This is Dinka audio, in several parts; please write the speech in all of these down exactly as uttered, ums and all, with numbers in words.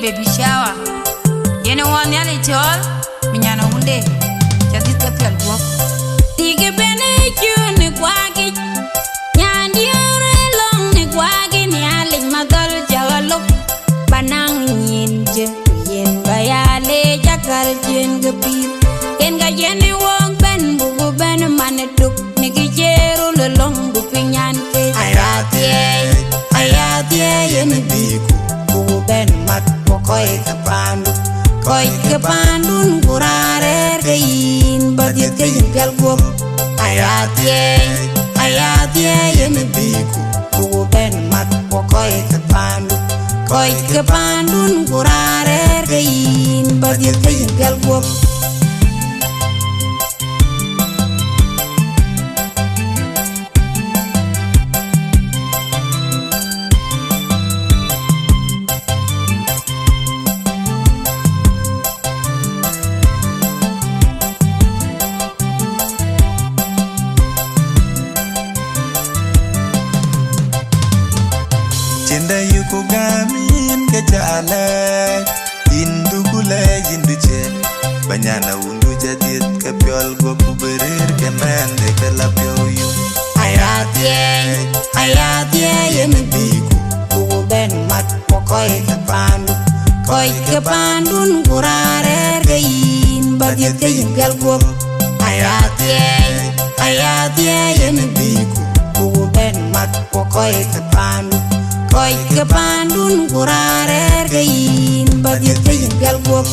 Baby shower. Yen ë wɔ Nhialic cɔɔl, mi nyan awunde, ca dhiëth ke piɛl guɔ̈p. Tik ë bɛ̈n ë cun ë kuakic, nyan diäär ë lɔ̈ŋ në kuakic, Nhialic madhɔl cä ɣa lok, ba naŋ nyin jë, ku yen ba ya leec akäl ciën ke pïïr. Yen ka yen ë wok bɛ̈n, buku bɛ̈n man ë tuk, në kë cï röl ë lɔ̈ŋ, ku piny an ke. Aya thiëëi, aya thiëëi, yen ë bïku, ku bɛ̈n mat, ku kɔc ke paandu, kɔc ke paandun, ku raan rɛ̈ɛ̈r ke yïn, ba dhiëth ke yïn piɛl guɔ̈p. Aya thiëëi, aya thiëëi, yen ë bïku, ku bɛ̈n mat, ku kɔc ke paandu, kɔc ke paandun, ku raan rɛ̈ɛ̈r ke yïn, ba dhiëth ke yïn piɛl guɔ̈p. Cinda yuku gam yïn ke ca lɛc, yïn duku lɛc, yïn du cë, ba nyan awundu ca dhiëth ke piɔl guɔ̈p, ku bï rëër ke mɛnhde ke la piɔ̈u yum. Aya thiëëi, aya thiëëi, yen ë bïku, ku bɛ̈n mat, ku kɔc ke paandu, kɔc ke paandun, ku raan rɛ̈ɛ̈r ke yïn, ba dhiëth ke yïn piɛl guɔ̈p. Aya thiëëi, aya thiëëi, yen ë bïku, ku bɛ̈n mat, ku kɔc ke paandu, kɔc ke paandun, ku raan rɛ̈ɛ̈r ke yïn, ba dhiëth ke yïn piɛl guɔ̈p.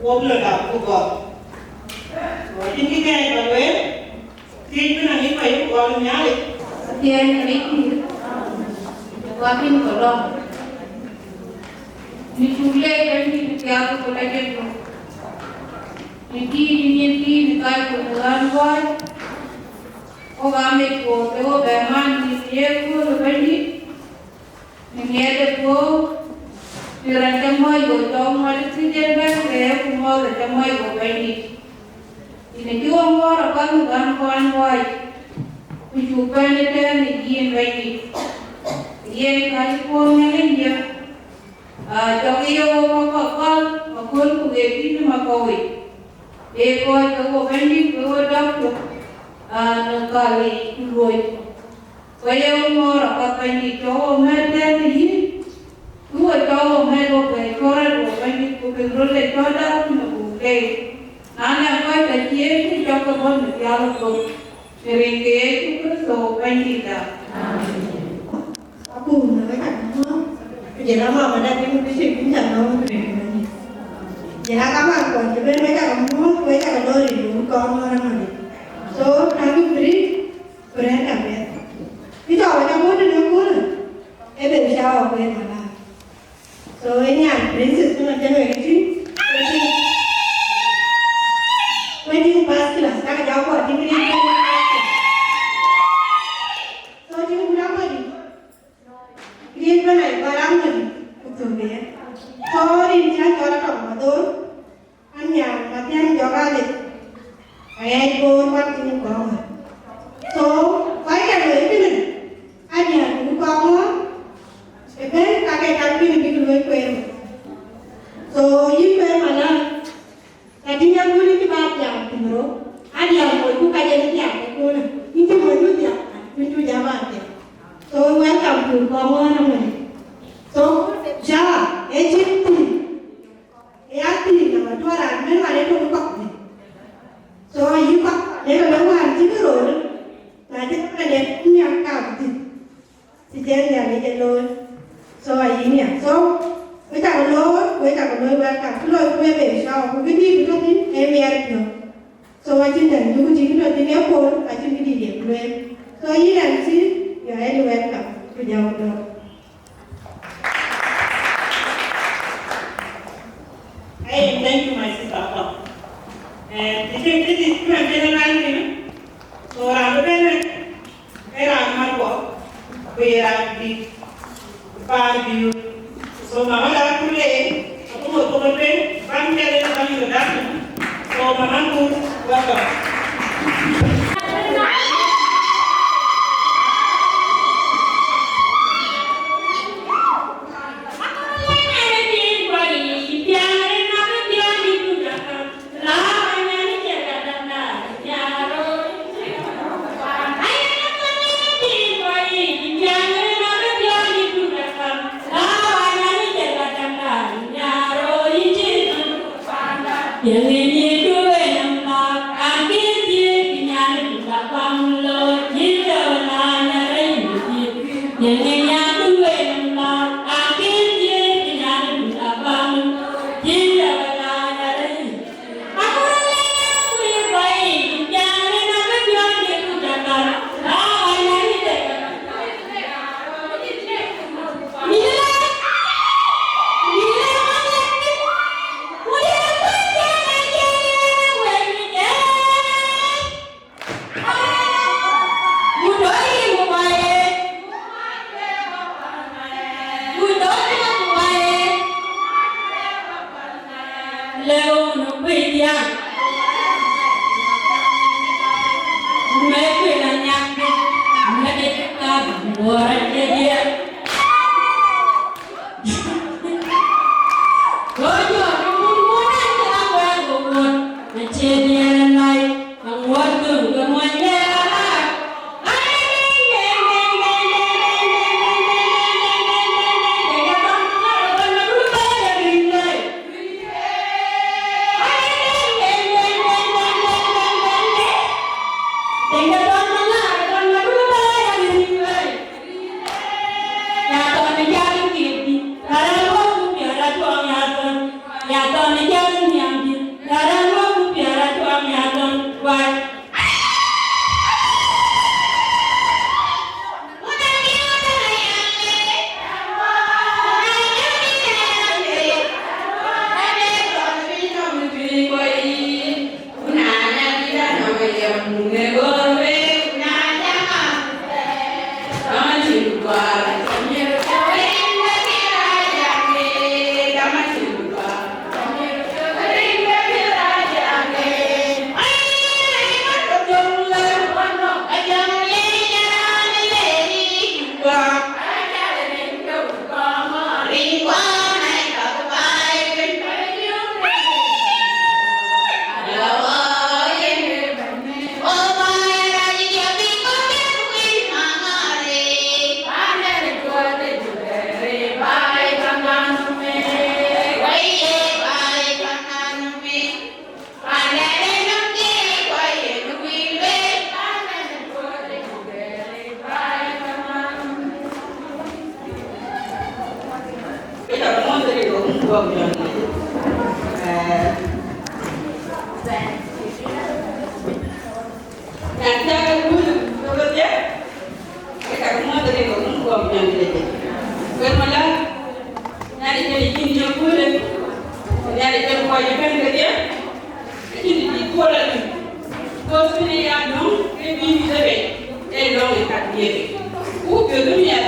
Wok lɔ dap ku gɔl. Wɔ cïn kë kɛɛc ba lueel, thiëc bï na ŋic ba yök gɔl Nhialic. Athiɛɛny Nhialic pïïr, wakin kɔlɔŋ. Në cuk leec Bɛ̈nydït piath ku la jɔt yök. Në tïït, në nyin tïït, në kɔc ku në ɣän luɔi. Wok aa mec ku ke wo bɛ man në ye kööl ë Bɛ̈nydït. Në ŋiɛc ë puɔ̈u, në raan cä mɔ̈c wo cɔk ŋuɔt ë thiëc en bɛ̈n ke ku mɔ̈th ë cä mɔ̈c wo Bɛ̈nydït. Yïn acï wo ŋuɔɔr apath në ɣän kuany luɔi, ku cuk bɛ̈n ëtɛ̈ɛ̈n ë yïn Bɛ̈nydït. Yen ka cï puɔ̈u Nhialic yë, aa, cɔk ye wo kɔ̈k kɔ̈k gɔl, aköl ku ɣet yïn ë makɔ̈u yic. Ee kɔc ke wo Bɛ̈nydït ke wo dɔ̈k tök, aa, në kal yic ku luɔi. Ku ye wo ŋuɔɔr apath Bɛ̈nydït, cɔk wo mɛt tɛ̈ɛ̈n ë yïn, ku wo cɔk wo mɛt wo bɛ̈ɛ̈i cɔɔr rɛ̈t wo Bɛ̈nydït, ku bïk röt le cɔk dap në buk leec. Na nɛn kɔc tɔ̈ cï Yecu cɔk ke bɔ̈ në pial ë Kuoth, në rin ke Yecu Kërtho Bɛ̈nydïtda. Amen. Abun, wek cak muɔ̈th, ku jɔl a mama da Tiŋ Bishop, yïn cak nɔm rin Bɛ̈nydït. Jɔl a kaman kuɔn cï ben, wek cak muɔ̈th, wek cak lor rin, ku kɔn ŋɔ̈ɔ̈r ëmënë. So, thank you, Brit. Ku rɛ̈ɛ̈r ka bɛ̈ɛ̈r. Kë cɔk wek amɔ̈ɔ̈th tënë ëköölë, ee baby shower ku ee malap. So, ee nyan princess cï man cïn wek ë tïŋ, wedding, wedding first class, ka ke jɔ kuɔt tïŋ rin. So, tïŋ ku dap madï. Rin bɛ̈n a kɔc ram madï, ku thök ë. So, rin cä cɔl atɔ̈ madhor. An nhiaar Mathian jɔk Alex, aɣɛɛc Bor kuan cïn kɔŋ ɣɔn. So, kɔc kë loi kënë, an nhiaar bï kɔŋ ɣɔn, ëbɛ̈n ka ke tak kënë bïk luɔi kueer. So, yïn kueer malap, ka tïŋ akööl yïn cï ba thiaak thïn rou, an nhiaar moc ku ka jɛn thiaak ëköölë, yïn cï moc ku thiaak, yïn cu jam a thiaak. So, welcome to kɔŋ ɣɔn ëmënë. So, ja, ee cïn thïn. Ë ya thïn nɔm atuɔɔr raan bɛ̈n wan ë tök kɔ̈k thïn. So ayï kɔ̈k le ke lɔ wään cï kë röör, na cï kɔ̈k le nhiaŋ kaam thïn, cï cïn Nhialic ë looi. So ayï nhiaŋ. So we cak looi, we cak looi welcome. Kë looi ku we baby shower, ku këdïït bï tɔ̈ thïn ee miɛt piɔ̈u. So acïn dɛ̈t, duku cï kë tɔ̈ thïn ee pol, acïn këdïït ye ku lueel. So yïn Nancy, you are highly welcome. Ku jɔu dɔ̈ɔ̈r. Hey, thank you, my sister. Apath. Eh, ti ti ti ti ti man tena nang ni. So ram ben, eh, ram mar ko. Ku ye ram di, pan di. So mama da kule, aku mo ko ben, ban kele ban yo da. So mama ku, welcome. Kɔc ëbɛ̈n kedhie, acïn dït kuɔl alim. Because kënë ya döŋ ke bï mïth ë bei, ee lɔ̈ŋ ë kat diëëk. Ku piöth ë miɛt,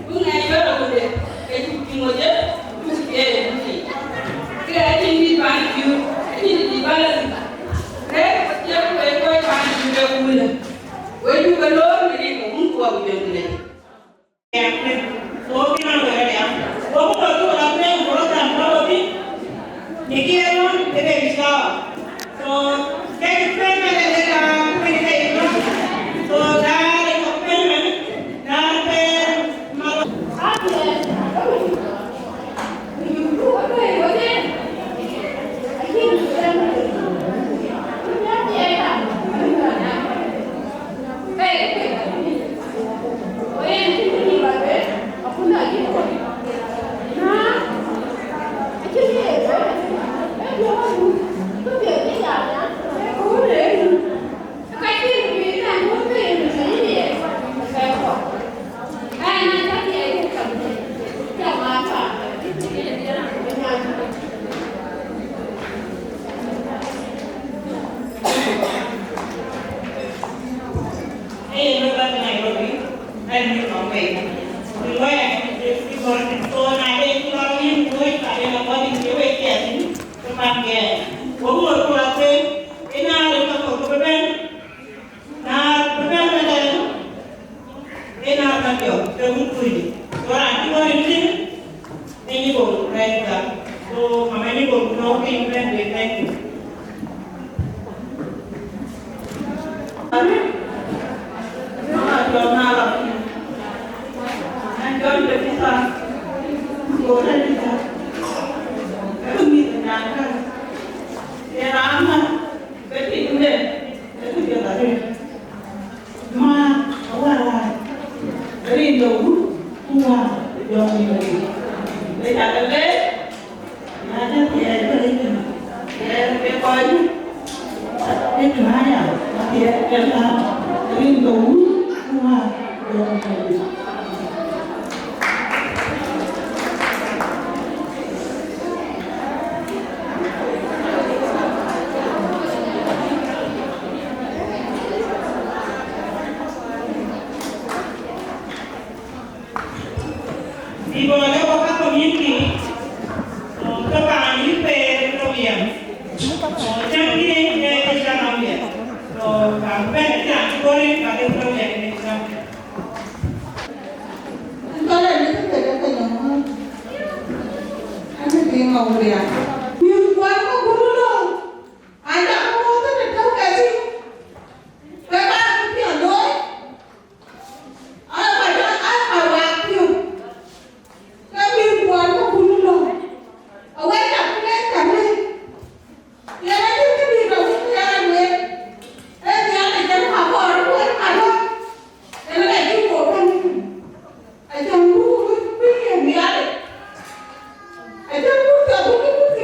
bï ŋɛc bɛ̈n rɔt wëde, ke cï piŋ wodhie, ku cï dhiëëth ë bï tïc. Ke acïn dït ban piöth, acïn dït ban alim. Rɛ̈ɛ̈r ye ku wek kɔc ban piöth ë kuulë. Wek cuk ke loor në rin ke Wun ku Wä ku Jɔŋdït Lajik. Ee, yen wek bäk Nairobi, bɛ̈n yï kɔ̈k wei. Wek wɛ̈ɛ̈r, wek cï gɔ̈ɔ̈r thïn. So, na de cï lɔ yïn wec, ka de lɔ bɔ̈ yïn cï wec piɛth thïn, ke man gɛɛr. Wek wek ku la tueŋ, ë na de ka kɔ̈k bï bɛ̈n, na bï bɛ̈n ëlë, ë na ka jɔk, ke wun kuc. So, raan cï gɔ̈ɔ̈r yïn thïn, Thank you, praise God. So, Mama, you go to know him when we thank you. Amen. Mama, John, I love you. And John, the visa. Go to the visa. Let me the nana. There are not. Let me do that. Let me do that. Ma, awar awar. Rin de Wun, ku Wä, ku Jɔŋdït Lajik. Ë cak ke leec, na cä thiɛɛc bä rin de, thiɛɛc ke kɔc, ë tïŋ aya, thiɛɛc ke la, rin de Wun, ku Wä, ku Jɔŋdït Lajik. Bï bɔ̈ lë wɔ ka community, so, ke paan yï peer ke wiɛm. So, cäŋ kï ë ke cä nɔm wiɛm. So, ka bɛ̈n ë cä bï bɔ̈ rin ka ke ke wiɛm ë cä. Kɔlɛ ni ke ke ke nɔm. Ani bi ŋɔk wiɛm. Yïn kuan ke guru lo. Ada ko ke te tau ke ti. Ke ba ku pian loy. Ai, ka jɔ, ai, ka waak piu. Ke bï kuɔn ke kun lɔ. Awek cak ku lɛc cak lɛc. Yen acïn kë dït awïc bï ya lueel. Ee Nhialic yen ka kɔɔr ku yen ka lɔ. Yen ka cï kuɔɔr bɛ̈n. Acän ku bï, bï yen Nhialic. Acän ku cä bï, bï, bï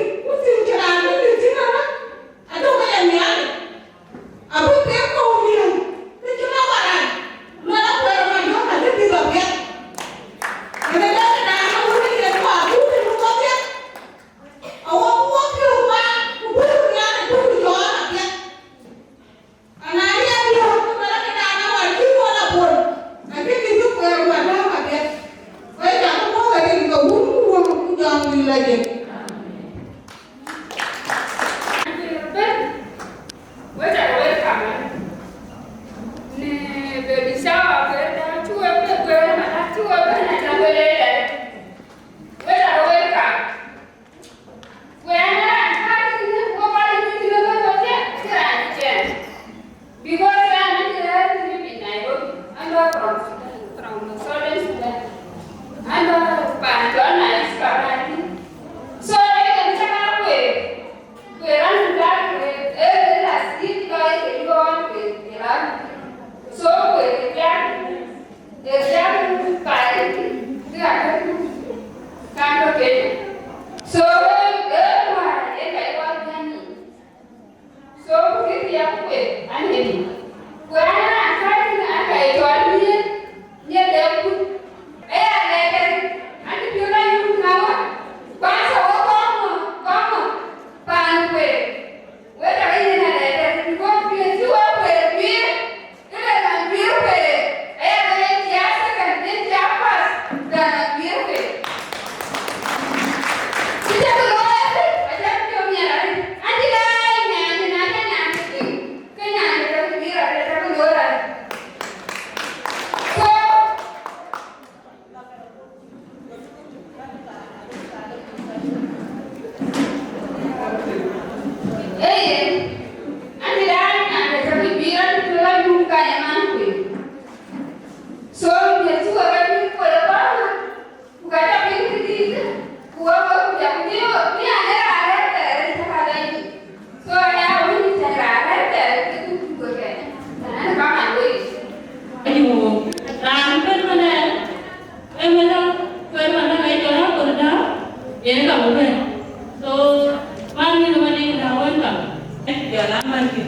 Jɔl a man kï,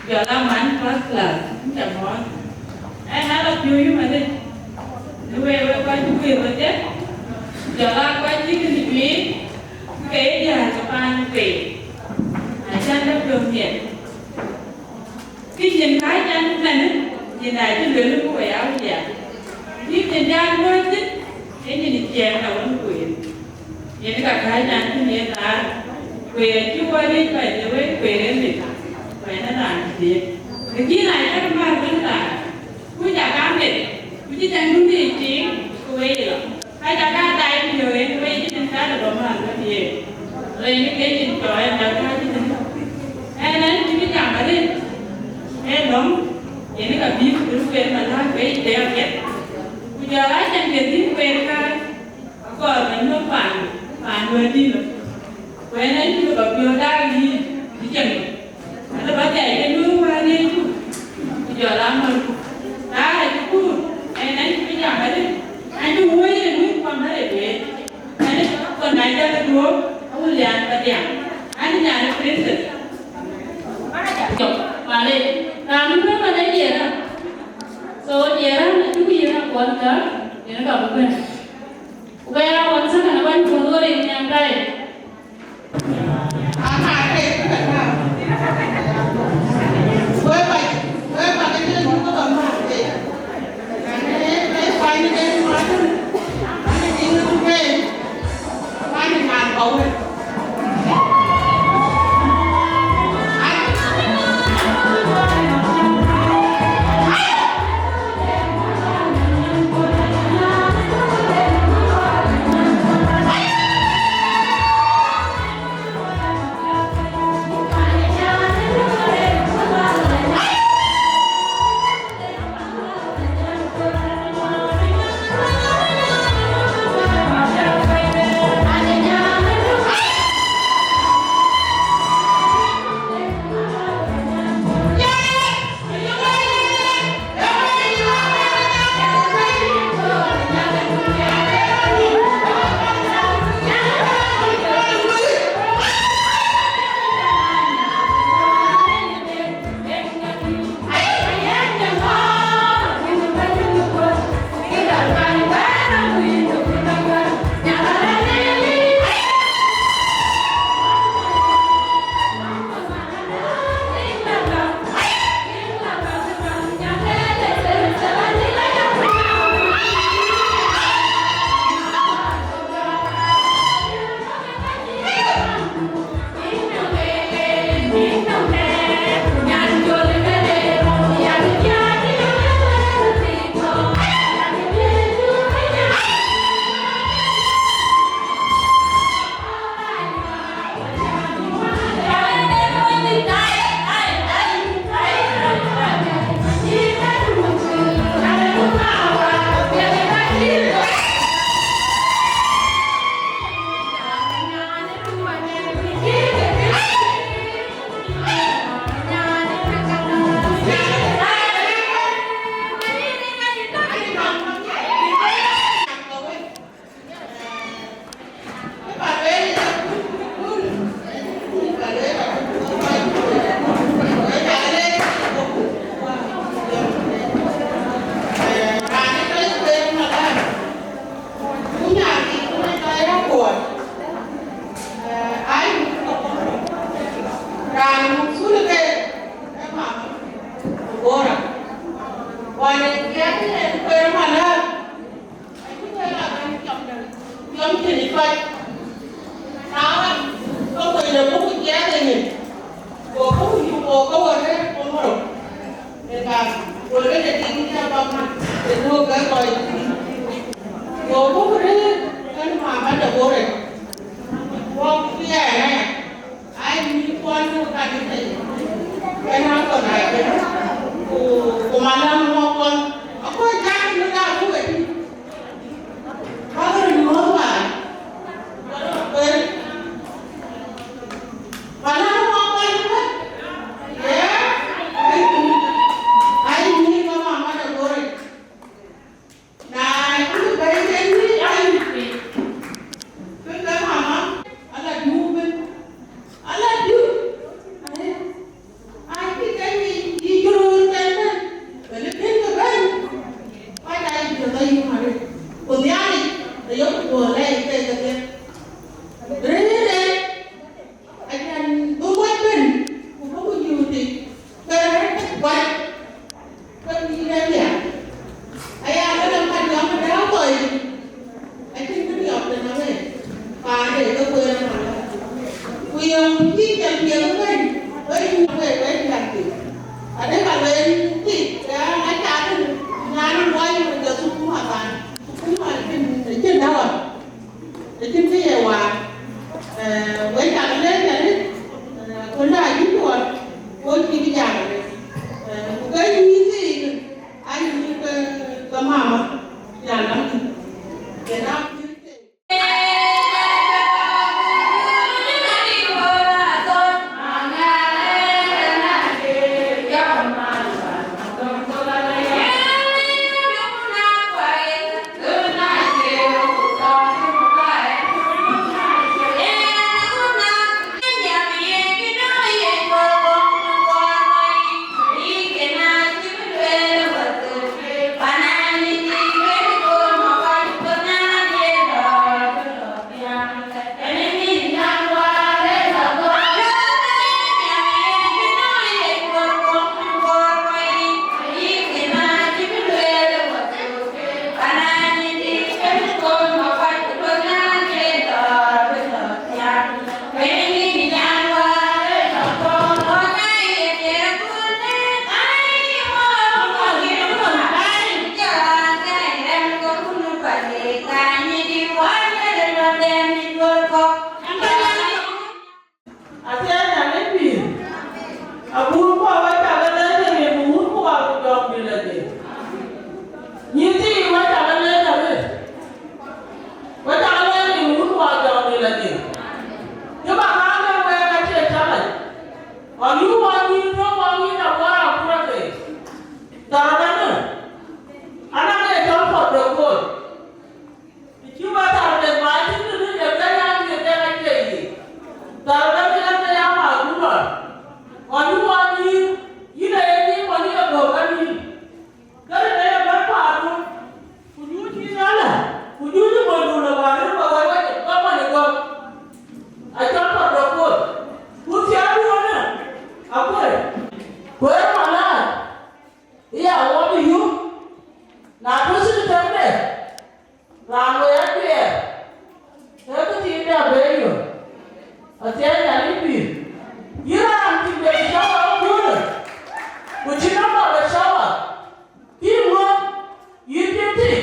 jɔl a man first class, cä mɔ̈ɔ̈th. Ɣɛn aa lɔ piööcë madï, në wek, wek kɔc cï guiir wedhie, jɔl a kɔc cï kën juiir, ke ye diäär ke paan kueer, acän ke piɔ̈u miɛt. Kë nyin kääc ɛn ëmɛnë, nyin acï lueel ku wek aa wiɛɛr. Kë nyin jal luɔ̈ɔ̈c thïn, ee nyin ciɛɛŋ awën kueer. Yen ka kääc ɛn thïn yen raan, kueer acï wɔ riëëc, by the way, kueer ee meth, ku ɛn ee raan cï deet. Lakin na cäk määr bɛ̈n raan, ku cä ka meth, ku cï cäŋ dun yiic tiiŋ, ku wek lɔ. Ka cä ka daai piɔ̈u en wei cï tïŋ ka de bɔ̈ määr wën ye. Rɛɛc ke nyin cɔɔr en ka ka cï tïŋ. Ɛn ɛn cï bï jam arëët. Ee lɔ̈ŋ, yen ka bï ku bï kueer mɛ̈lääk wei de apiɛth. Ku jɔl a cäŋ ke dhil kueer kääc, akɔɔr bä nyuɔ̈th paan, paan wëëtdït lɔ. Ku ɛn ɛn cï bï bä piɔ̈u daai yï, bï cäŋ. Ala bä dhiac ke luöi wään Yecu, ku jɔl a mɔ̈lku. Raan acï kuur, ɛn, ɛn cï jam arëët, ɛn cï wuöc ë luöi kuɔm arëët wëët. Ɛn cï kɔn na jɔl ë duööp, awulian bä diaŋ. An, nyan ë princess. Jɔk, malec. Raan bï bɛ̈n man ë diɛɛr ë. So, diɛɛr ë, acï ku yen akuɔn ka, yen ka bï bɛ̈n. Ku bɛ ya ɣɔn second abäny puɔ̈th ɣöt rin nhiam tai. Raan muk thul ke ë mama Debora. Wan ë kiɛɛr ë kueer malä, acï wek aa bɛ̈n cɔk däŋ, cɔk cïn ë kɔc. Na ɣɔn, ke kuec de buk kiɛɛr ë nyin, go buk yuk, go ke wä rëër Komoro. Ë gam, go lëk ë tiŋ cä bɔ̈ man, ë duöök ke kɔc. Go buk rëër kën mama Debora. Wok piɛɛr ë. Ai, mïth kuɔn nu kanitha yic, yen a kɔn ai kënë, ku, ku maläŋ mɔ̈k kɔn, aköl jam nu da ku ëtï, ka ɣöt nyuɔ̈th wäär, wär, maläŋ mɔ̈k kɔn ëbɛ̈n, ye, ai, ai, mïth ka mama de gori. Na cï bɛ̈ny de yï ayï piny, ke ke mama, ala diu bï, ala diu, anë Cï jɔl piɛth ëbɛ̈n, wek cï wek, wek piɛth piny. Adek alueel tik, ke acath nyan luɔi wek jɔ thukuma kan. Thukuma acïn, acïn däwä. Acïn kë ye waar. Eh, wek cak leec arëët, eh, ku na cï tuɔɔr, wo cï bï jam arëët. Eh, ku ke nyïïn thii, ayï ke, ke mama, ya lam. Yen a Athiɛɛny anï pïïr, abun kuɔ wek cak ë lɛ̈ɛ̈t ë rin, ku wun ku wak ku jɔŋdït lɔ jël. Nyïïn thii wek cak ë lɛ̈ɛ̈t arëët, wek cak ë lɛ̈ɛ̈t ë rin, ku wun ku wak jɔŋdït lɔ jël. Cï bä kaŋ ë wek acie cäk ë, ɣɔn yï wɔ nyïïn tök wɔ nyïïn awär akurake. Thar ëbɛ̈në, anaŋ ee cɔl puɔth de kool. Të cï wek thar de baai cï të në de bɛ̈n an, ye bɛ̈n acie yic. Thar bɛ̈n ë ɣɛn ke ya mac ku lɔn. Ɣɔn yï wɔ nyïïn, yïn aye nyïïn, ɣɔn yïn agɔ̈k anïïm. Kërë de ye bɛ̈n paandu, ku nyuc yïn ala, ku nyuc ë monydu lɔ wäär ë bä wɛ̈t wɛ̈t ë bä mony ë gɔ̈k. Acɔl protocol. Ku thiaardu ënë, akuëër. Ku ë malaat, ë ya wɔ bï yum, na tɔ cïn tëmde. Raan wëë ajuɛɛr, ee këthiin de abëënyö, athiɛɛny an, yï pïïr. Yïn raan cï bɛ shower ëköölë, ku cïn nɔm bä bɛ shower, kï ŋuɔ̈t, yïn cïn tik,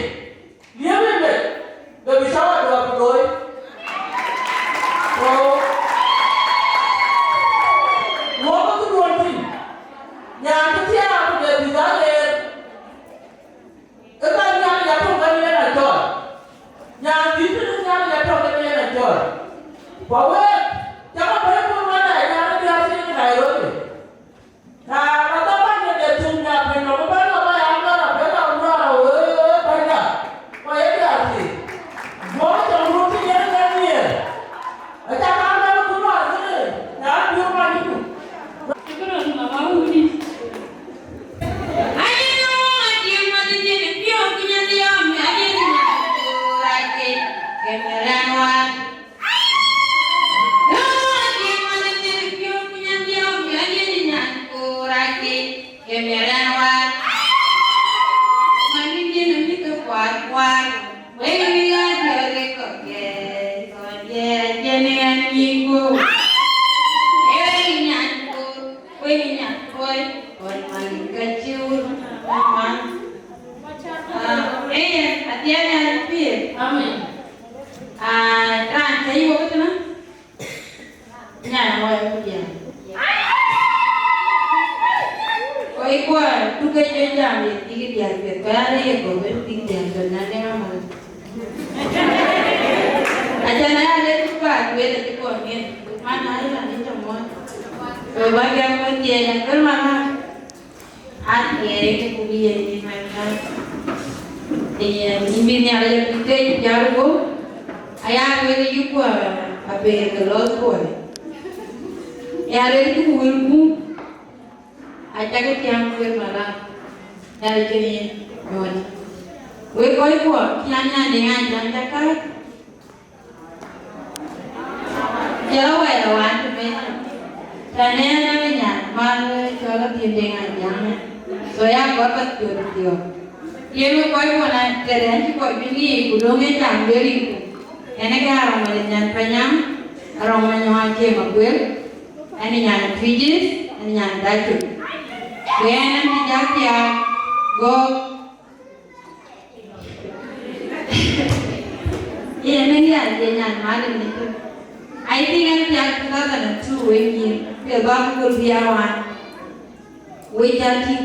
liep ë mec, bɛ bï shower duɔ̈ɔ̈r bï looi. So, wok ë këduɔ̈n thïn, nyan cï thiaak ku bɛ bï dhal ɣeer. Ë ka Nhialic atɔ̈ ke yen acɔl. Nyan dhïc tëde Nhialic atɔ̈ ke yen acɔl. Ku wek, cä ke bɛ̈i kun wɛ̈t ë nyan ë D R C ke Nairobi. Na, na dhɔ̈k bäny de thum nya piny nɔm, bɛ̈n lɔ bä ya gɔ̈ɔ̈r abël awuɔɔr awëë bänyda. Ku ye D R C. Guɔ cɔŋ rut cï yen ke nhiëër. Acä ka bɛ̈n kun wɛ̈t ë nyan ë biöör manydu. Shukran, mama wuni. Wek ë nyan kuɔ̈i, kɔc man ka cï wun man. Ah, ee, athiɛɛny an pïïr. Amen. Ah, raan cä yï wok tënë, nyan wɔ ku diäär. Kɔc kuɔ, duke jɔ jam ye tik diäär piɛth, kɔc aa ye kɔ̈k wën tik diäär piɛth, na dɛ̈ amal. Acan aya le ku ba duel acï kɔn ŋiɛn, man na ye raan ë cä muɔɔc. So ba gɛm wën thiëëc an, wën man na, an thiëëc ku bï yen yïn man na. Ee, yïn bï Nhialic abï thiëëc ku jal guöp, aya lueel yï kuɔ abëër ke lɔ̈ɔ̈th kuɔɔi. Ya lueel ku wël gup. Acäkï tiam wek maram, Nhialic cïn yen nyuɔɔth. Wek kɔc kuɔ, cïn an nyan de ŋany jam cä kääc. Cä wɛɛr ë wään cï mec. Cä nɛn an nyan man cɔl athiëndë ŋany jam ë. So ya kɔɔr ba thiöör thiɔ̈k. Yen wek kɔc kuɔ na tëde an cï kɔc bï ŋic ku döŋ ë jam lueel yic ku. Ɣɛn ë ke Arɔŋ Malic nyan Panyam, Arɔŋ Manyɔŋ Acie Makuel. Ɛn nyan Tuic, ɛn nyan Dacuk. Ku ɛn, ɛn cï jal thiaak, go yen ë nyan, yen nyan Malim në tök. I think ɛn thiaak two thousand and two wek nyïïr, ke bä ku bï a wan. Wek jal tïŋ.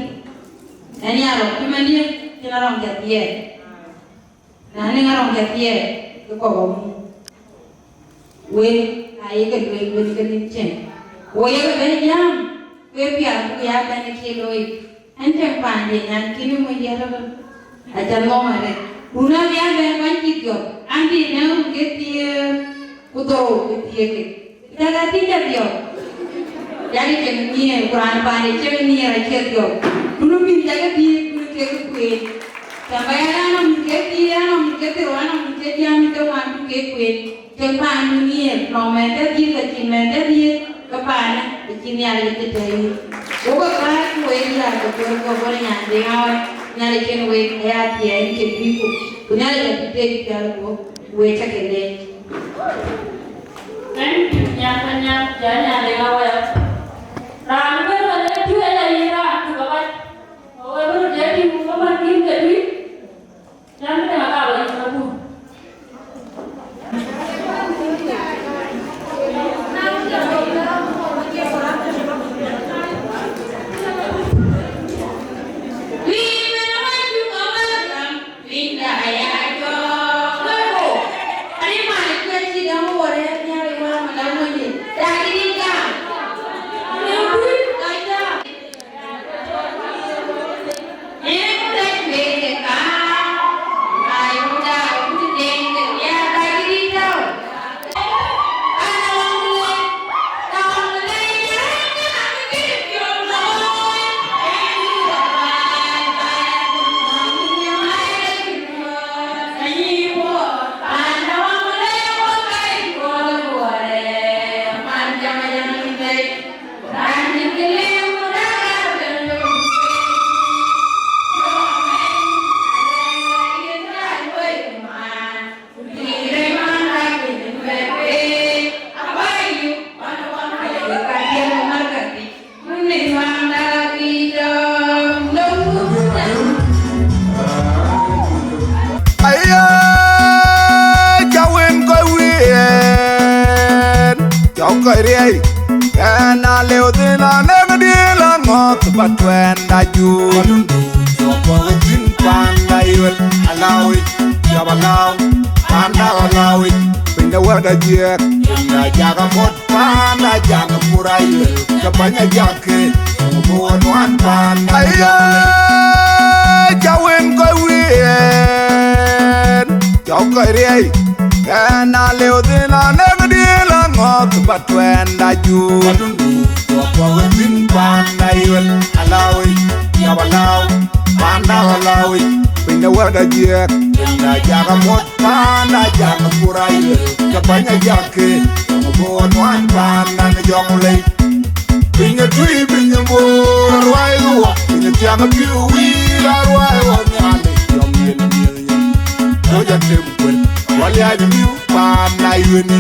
Ɛn ya rɔt cï man ye, cïn a rɔt jal thiɛɛk. Na nï ŋa rɔt jal thiɛɛk, ke kɔ̈k amuk. Wek aye ke lueel wën ke nïn cieŋ. Ku ye ke bɛ̈n jam, ku ye piath ku ya bɛ̈n ë cie looi. Ɛn cieŋ paande nyan kïn ë mony ye rɔt. Aca lɔ̈m arëët. Ku na bï a bɛ̈n kuany cï dhiɔp, an, bï nɛ̈ɛ̈u ke thiëër, ku dhorou ke thiëër ke. Jaka thiëc adhiɔp. Jaka cieŋ nhiëër, ku raan paande cieŋ nhiëër acie dhiɔp. Dunu mïth jaka dhiëëth, dunu kek kueen. Cam ba ya raan nɔm mïth ke thiëër, raan nɔm mïth ke thiërrou, raan nɔm mïth ke diäk, mïth ke ŋuan, dunu kek kueen. Cieŋ paandu nhiëër, nɔŋ mɛnh tëdhiëth, acïn mɛnh tëdhiëth, ke paanë, acïn Nhialic acï tɛ̈ɛ̈u. Wok ke kääc ku wek ya ke kuɛ̈r ke bɔ̈ nyan de ɣɔɔc, Nhialic cïn wek aya thiɛɛi cï bï ku, ku Nhialic abï tëëk pial ku wek cä ke leec. Thank you, nyan ka nyan, ja nyan de ɣɔɔc. Raan bɛ̈n wën ë tui aya yïn raan tök abac. Ku wek bï röt jɛ tïŋ ku bï man kïn ke tui. Aya, cä wën kɔc wïïr, cɔk kɔc riɛi, ɛn a lëu thïn anëŋ dïïl aŋɔ̈th bä tuɛɛn da juur. Cɔk kɔc thïn panda yuel, alawïc, jɔp alawïc, panda alawïc, piny de wɛ̈t ajiɛɛk, piny de jak amot. Panda jak pur ayuel, ke bäny ajak ke, ŋö bï wä nuan panda. Aye, cä wën kɔc wïïr, cɔk kɔc riɛi, ɛn a lëu thïn anëŋ dïïl aŋɔ̈th bä tuɛɛn da juur. Cɔk kɔc thïn panda yuel, alawïc, yɔp alawïc, panda alawïc, piny de wɛ̈t ajiɛɛk, piny de jak amuɔ̈th. Panda jak pur ayuel, ke bäny ajak ke, ŋö bï wä nuan panda në jɔŋ lei. Piny ë tui, piny ë bor, aruai wä, piny ë thiaŋ ë piu wïïr, aruai wä Nhialic, jɔm yen miëth yen. Tö ja tem kuel, wä liac miu panda yueni.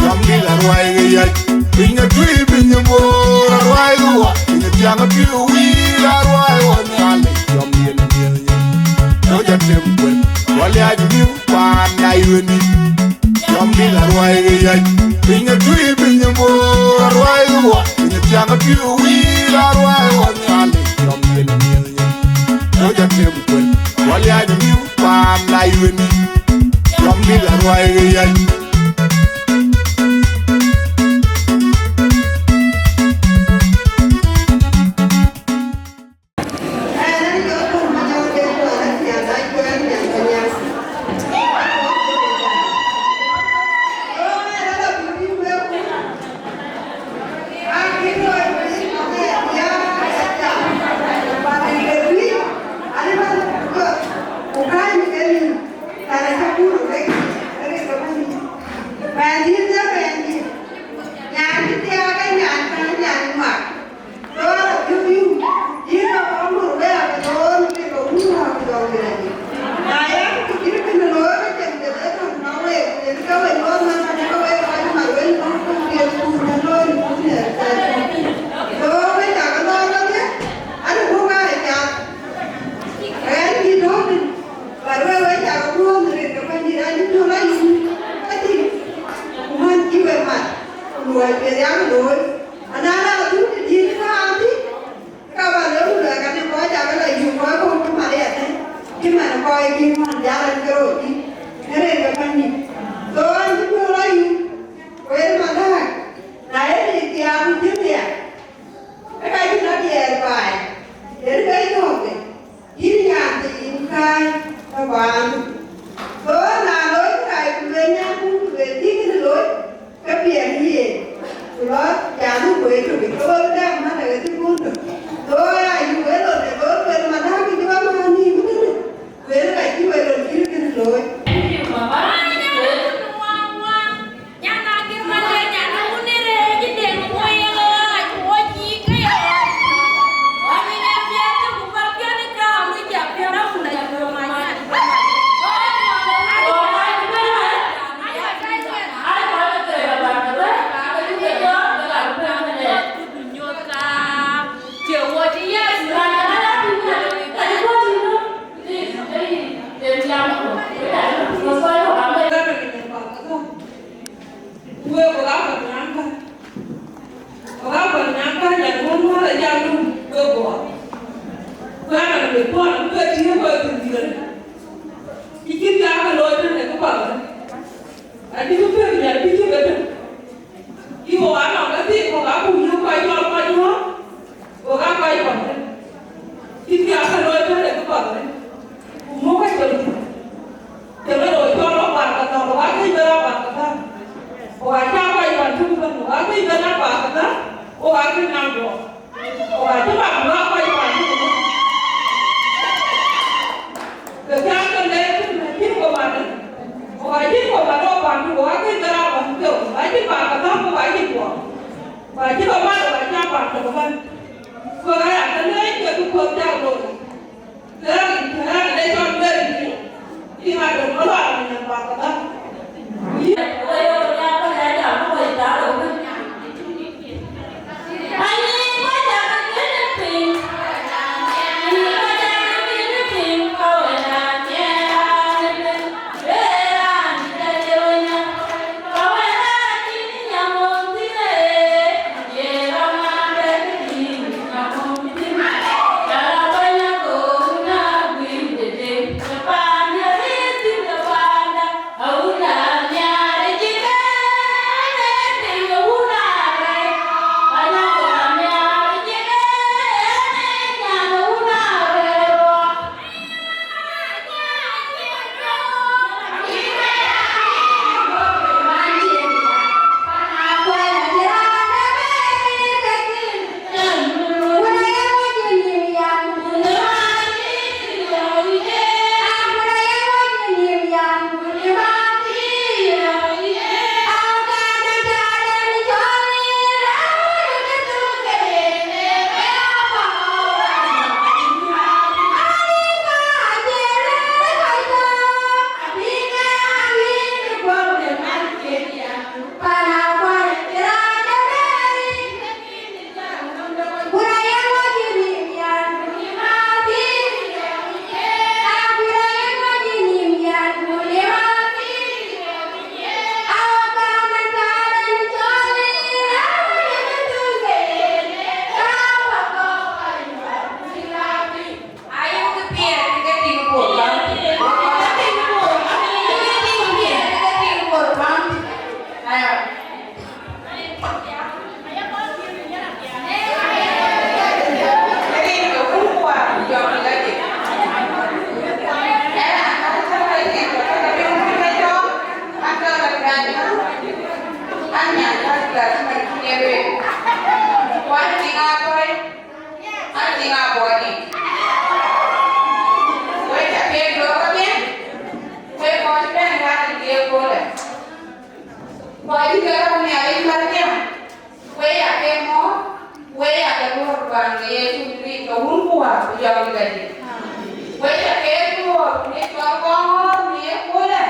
Jɔm dït aruai ke yäc, piny ë tui, piny ë bor, aruai wä, piny ë thiaŋ ë piu wïïr, aruai wä Nhialic, jɔm yen miëth yen. Tö ja tem kuel, wä liac miu panda yueni. Jɔm dït aruai ke yäc, piny ë tui, piny ë bor, aruai wä, piny ë thiaŋ ë piu wïïr, aruai wä Nhialic, jɔm yen miëth yen. Tö ja tem kuel, wä liac miu panda yueni. Jɔm dït aruai ke yäc. Nyan ka nyan wun wala jam nu ke bo. Ku ana le pon ke ti ko tin dire. Ikin ka ka lo tan ke ba. Adi ku pe nyan bi ke ba. Iwo ana ka ti ko ka ku yu ka yo ka yo. Wo ka ka yo. Ikin ka ka lo tan ke ba. Ku mo ka to. Tënë röt cɔl rɔt Barkadhal, wak kec bɛ̈n a Barkadhal. Wak cä kɔc Bantu bɛ̈n, wak kec bɛ̈n a Barkadhal, wak kec naŋ duɔɔk. Wak cï mat bï wak kɔc Bantu bɛ̈n. Ke cä ke lɛɛr cïn, cïn ku mat. Wak cïn ku mat rɔt Bantu, wak kec bɛ̈n a Bantu, wak cïn Barkadhal, wak cïn duɔɔk. Wak cï ke mat, wak cä Bantu bɛ̈n. Ku aya ke lɛɛc ke bï kuɔth cak looi. Wek ca ke duɔ̈k kedhie, wek kɔc bɛ̈n raan ë diëër köölë. Kɔc cï ke rɔt Nhialic mär diäŋ, wek ya ke mɔ̈ɔ̈th, wek ya ke luɔ̈ɔ̈r bäny ke Yecu Kërtho, ke Wun ku Wät ku Jɔŋdït Lajik. Wek ca ke luɔ̈ɔ̈r ku ye cɔl kɔn ɣɔ̈ɔ̈r në ye köölë,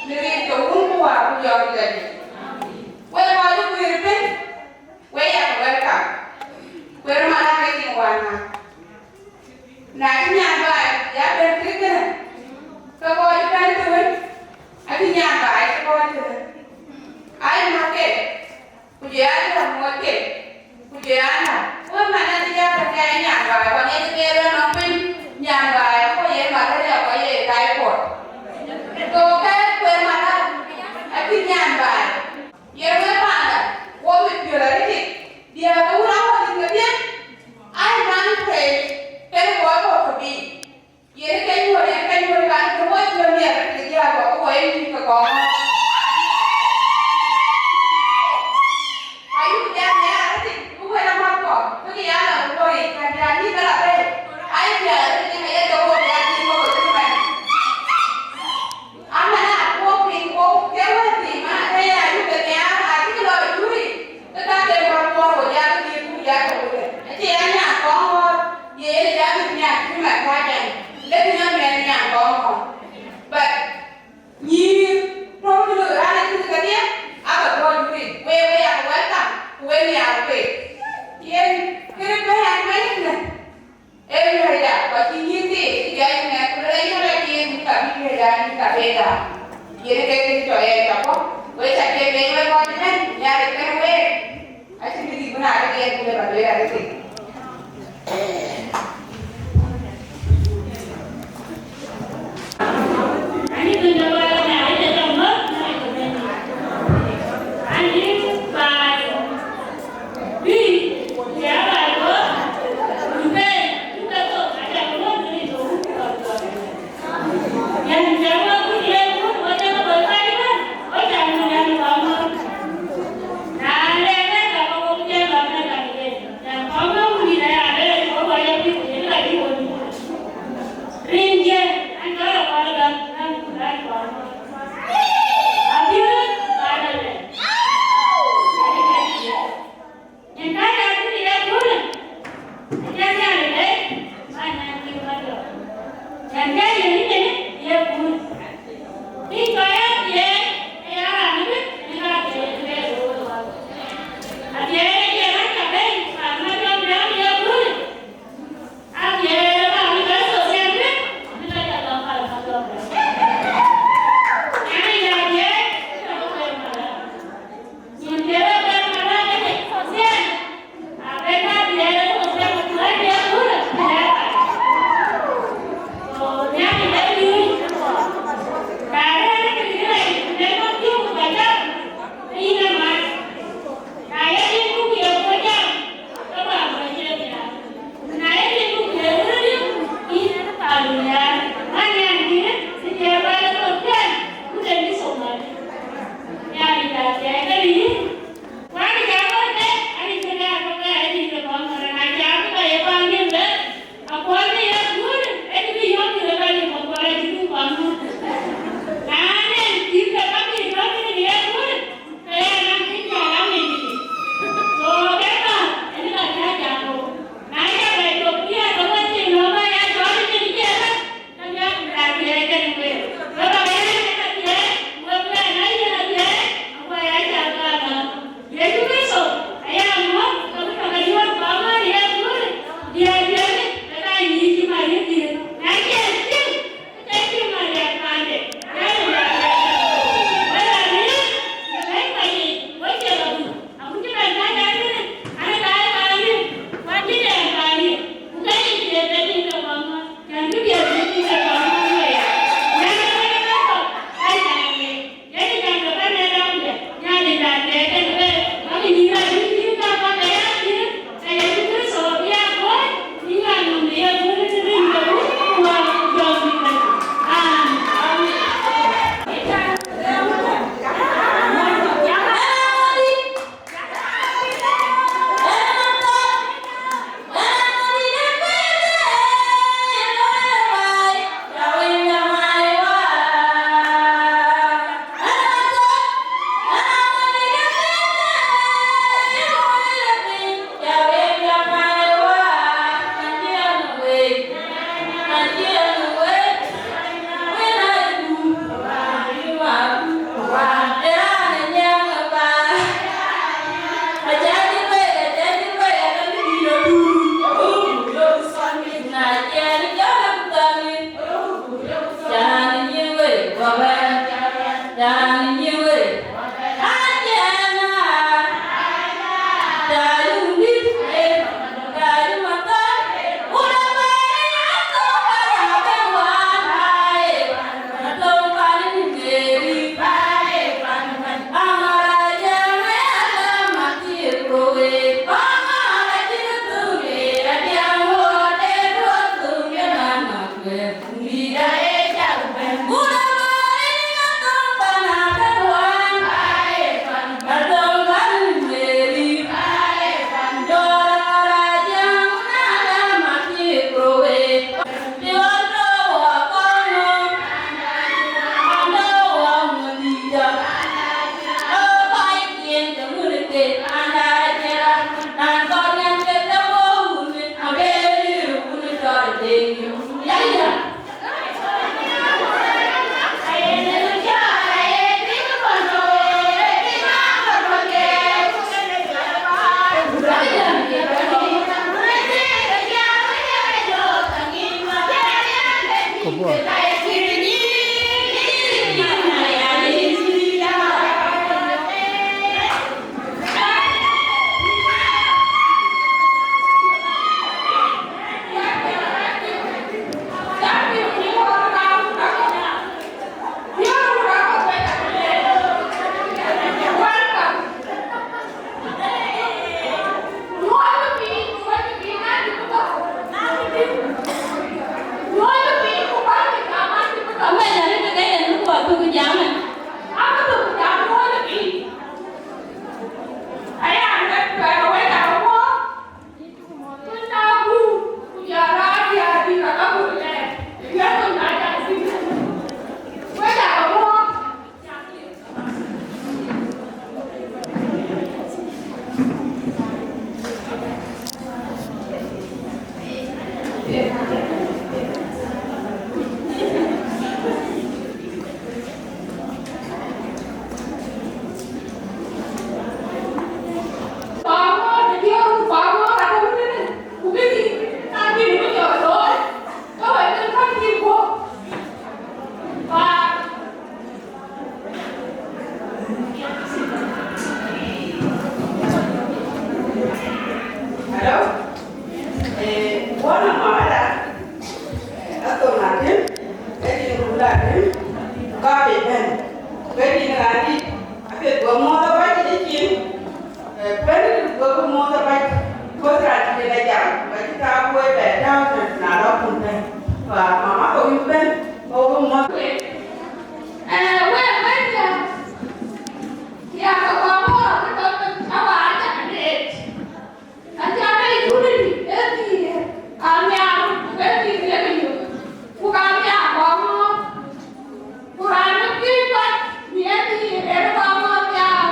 në rin ke Wun ku Wät ku Jɔŋdït Lajik. Wek kɔc ë guiir ëbën, wek ya ke welcome. Kueer man ake cïn wään ŋa. Na cï nyan baai ya bɛ̈n kë kënë, ke kɔc bɛ̈n thïn, acï nyan baai cï kɔc thïn. Ai, mäk ke, ku jɔ ya jɔ muɔɔc ke, ku jɔ ya nɔ̈k. Wek man acï ya tɔ̈ ke nyan baai, ku aŋiɛc ke rɔt nɔm piny, nyan baai, ku ye malaria, ku ye typhoid. Go ke kueer man acï nyan baai. Yen wek panda, wo mit piöl arëtic, diäär ke wun awär yïn kedhie, ai man pei, kën kɔc kɔ̈k ke biic. Yen ke nyuɔ̈th, yen ke nyuɔ̈th kan ke wo piöl miɛt arëtic diäär kɔ̈k ke wo ye nyïïn ke kɔŋ. Ayï diäär miɛt arëtic, ku wën amat kɔ̈k, bïk ya la ku wo yic, ka diäär yïn ke la bei, ai diäär arëtic yen aye ke wo diäär yïn ke wo cï mɛn. Amɛn, a kuɔɔk piny, kuɔɔk ke wël piny, man ë ya yuk ë nhiaar, acïk lɔ ë juri, ke ka ke ŋuɔ̈t kuɔɔr wo ya ke dhiëëth ku ya ke wël. Acï ya nyan kɔŋ ɣɔ̈ɔ̈r, ye yen ya bï nyan cï man ka jɛn, lek nyan mɛn nyan kɔŋ ɣɔ̈ɔ̈r. But nyïïr, tɔ̈u cï loi raan acïn kedhie, aka tɔ̈ juri, wek, wek ya welcome, ku wek nhiaar wek. Yen, kënë bɛ̈n an, wek ëtënë. Ee miɔ̈c da, ku acï nyïïn thii, cï jɔ yïn ŋɛk, ku lɔ yïn lɔ yïn, yïn ka bï miɔ̈c da, yïn ka bï da. Yen ke kë cɔl ɣɛn cä bɔ̈, wek cä ke bɛ̈n wek kɔc ëbɛ̈n, Nhialic kenë week. Acïn bï dït bï na ke yen Hello? Eh, wana mama da, eh, ato na tin, eh, tin kula tin, ka be ben, ke tin randi, ake gwa mo da ba ti tin, eh, ben gwa mo da ba, ko randi de la jam, ba ti ta ko be ta na la kun ben. Fa mama ko yu ben, ko mo. Eh, we, we, ya. Ya, ka kwa mo, ka kwa mo, ka wa, ya, ka ne. Acan ë unity ë dhiëëth, anhiaar ku ke dhiëëth ye ke yök, ku ka nhiaar kɔŋ ŋɔ̈ɔ̈th. Ku raan ë piööc kɔc bï ë dhiëëth en kɔŋ ŋɔ̈ɔ̈th nhiaar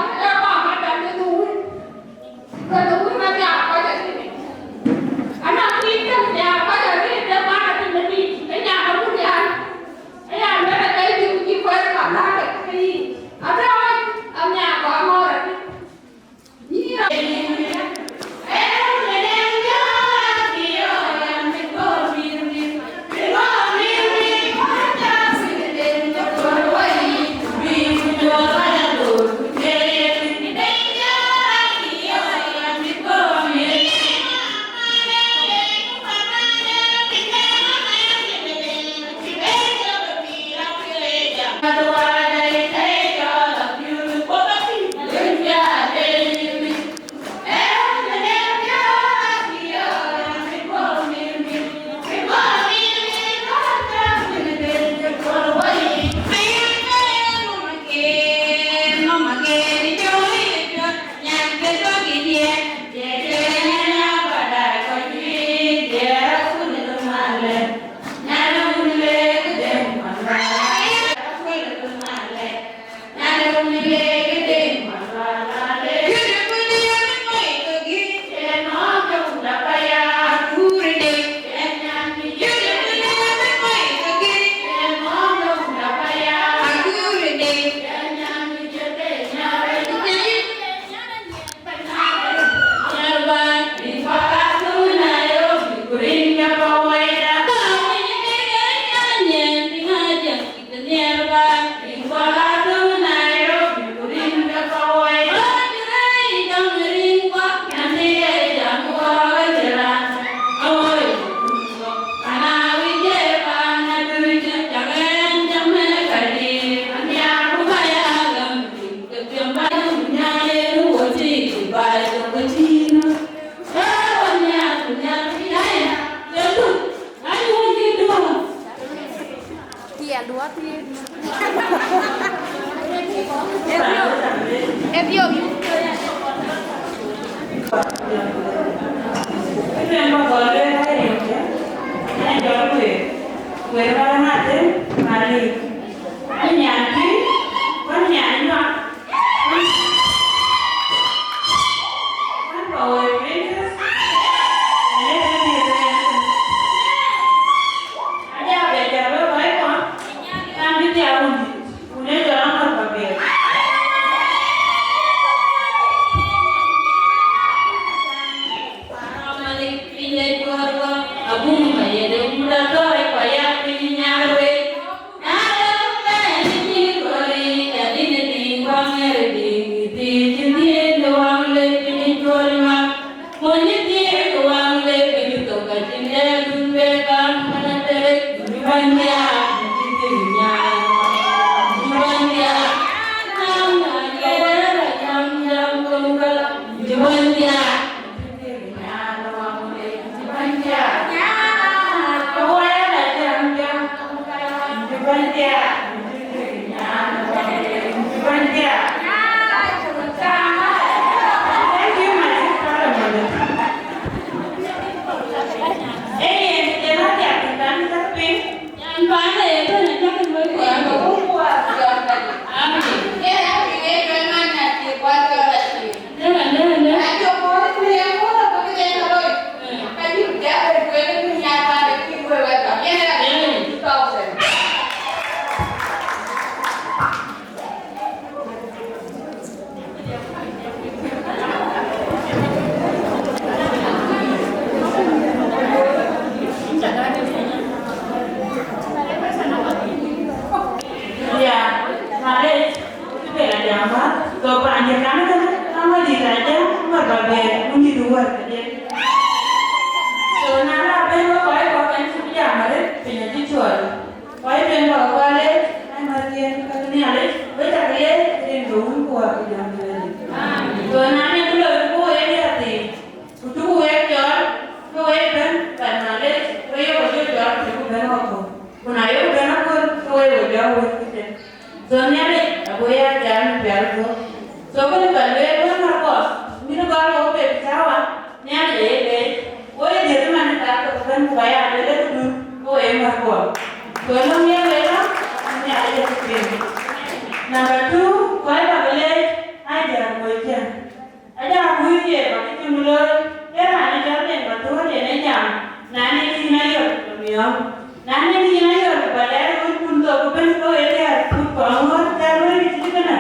Yïn ayɔl ba lɛɛr wën kun thok ëbën ke we diäär put kɔŋ ŋɔ̈ɔ̈r thɛɛr wën cït kënë,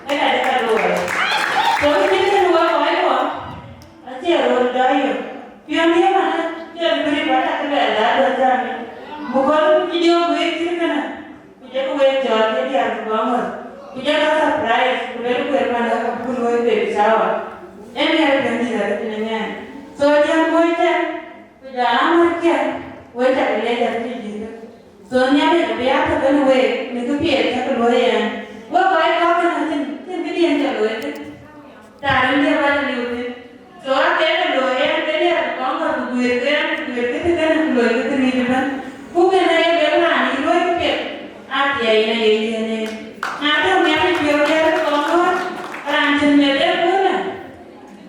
ke ka dë ka looi. So cït kënë wek kɔc wɔ, acie röt dɔ yök. Piɔ̈n ye manë, jɔl bï rip ata kë luɛɛl la dɔ jam. Bï kɔc cï diöök wek cït kënë, ku jɔkï wek cɔɔl ke diäär ku kɔŋ ŋɔ̈ɔ̈r. Ku jɔkï surprise, ku luelkï wek manë ka buk looi baby shower. Ë miɛt piɔ̈n dït arëët në nyɛɛn. So diäär wek tɛ̈, ku jɔl a märkiɛ̈, wek cak leec arëët dït. So Nhialic abï ya tɔ̈ kenë week në këpiɛth cäkï luɔ̈i ɛn. Wek kɔc kɔ̈k kënë thïn, thïn këdiɛ̈n cä luɔ̈i thïn. Raan ë diɛ̈ bä liu thïn. So akek looi ɛn ke diɛ̈ kɔŋ kɔ̈k ku guiir ke ɛn ku guiir ke të kënë ku looi ke këriëëc ëbɛ̈n. Ku kënë aye luel raan yï luɔ̈i këpiɛth, athiɛɛi yen aye yiɛ̈n en. Na tɔ̈ Nhialic piɔ̈u diɛ̈ kɔŋ kɔ̈k, raan cïn meth en kunë.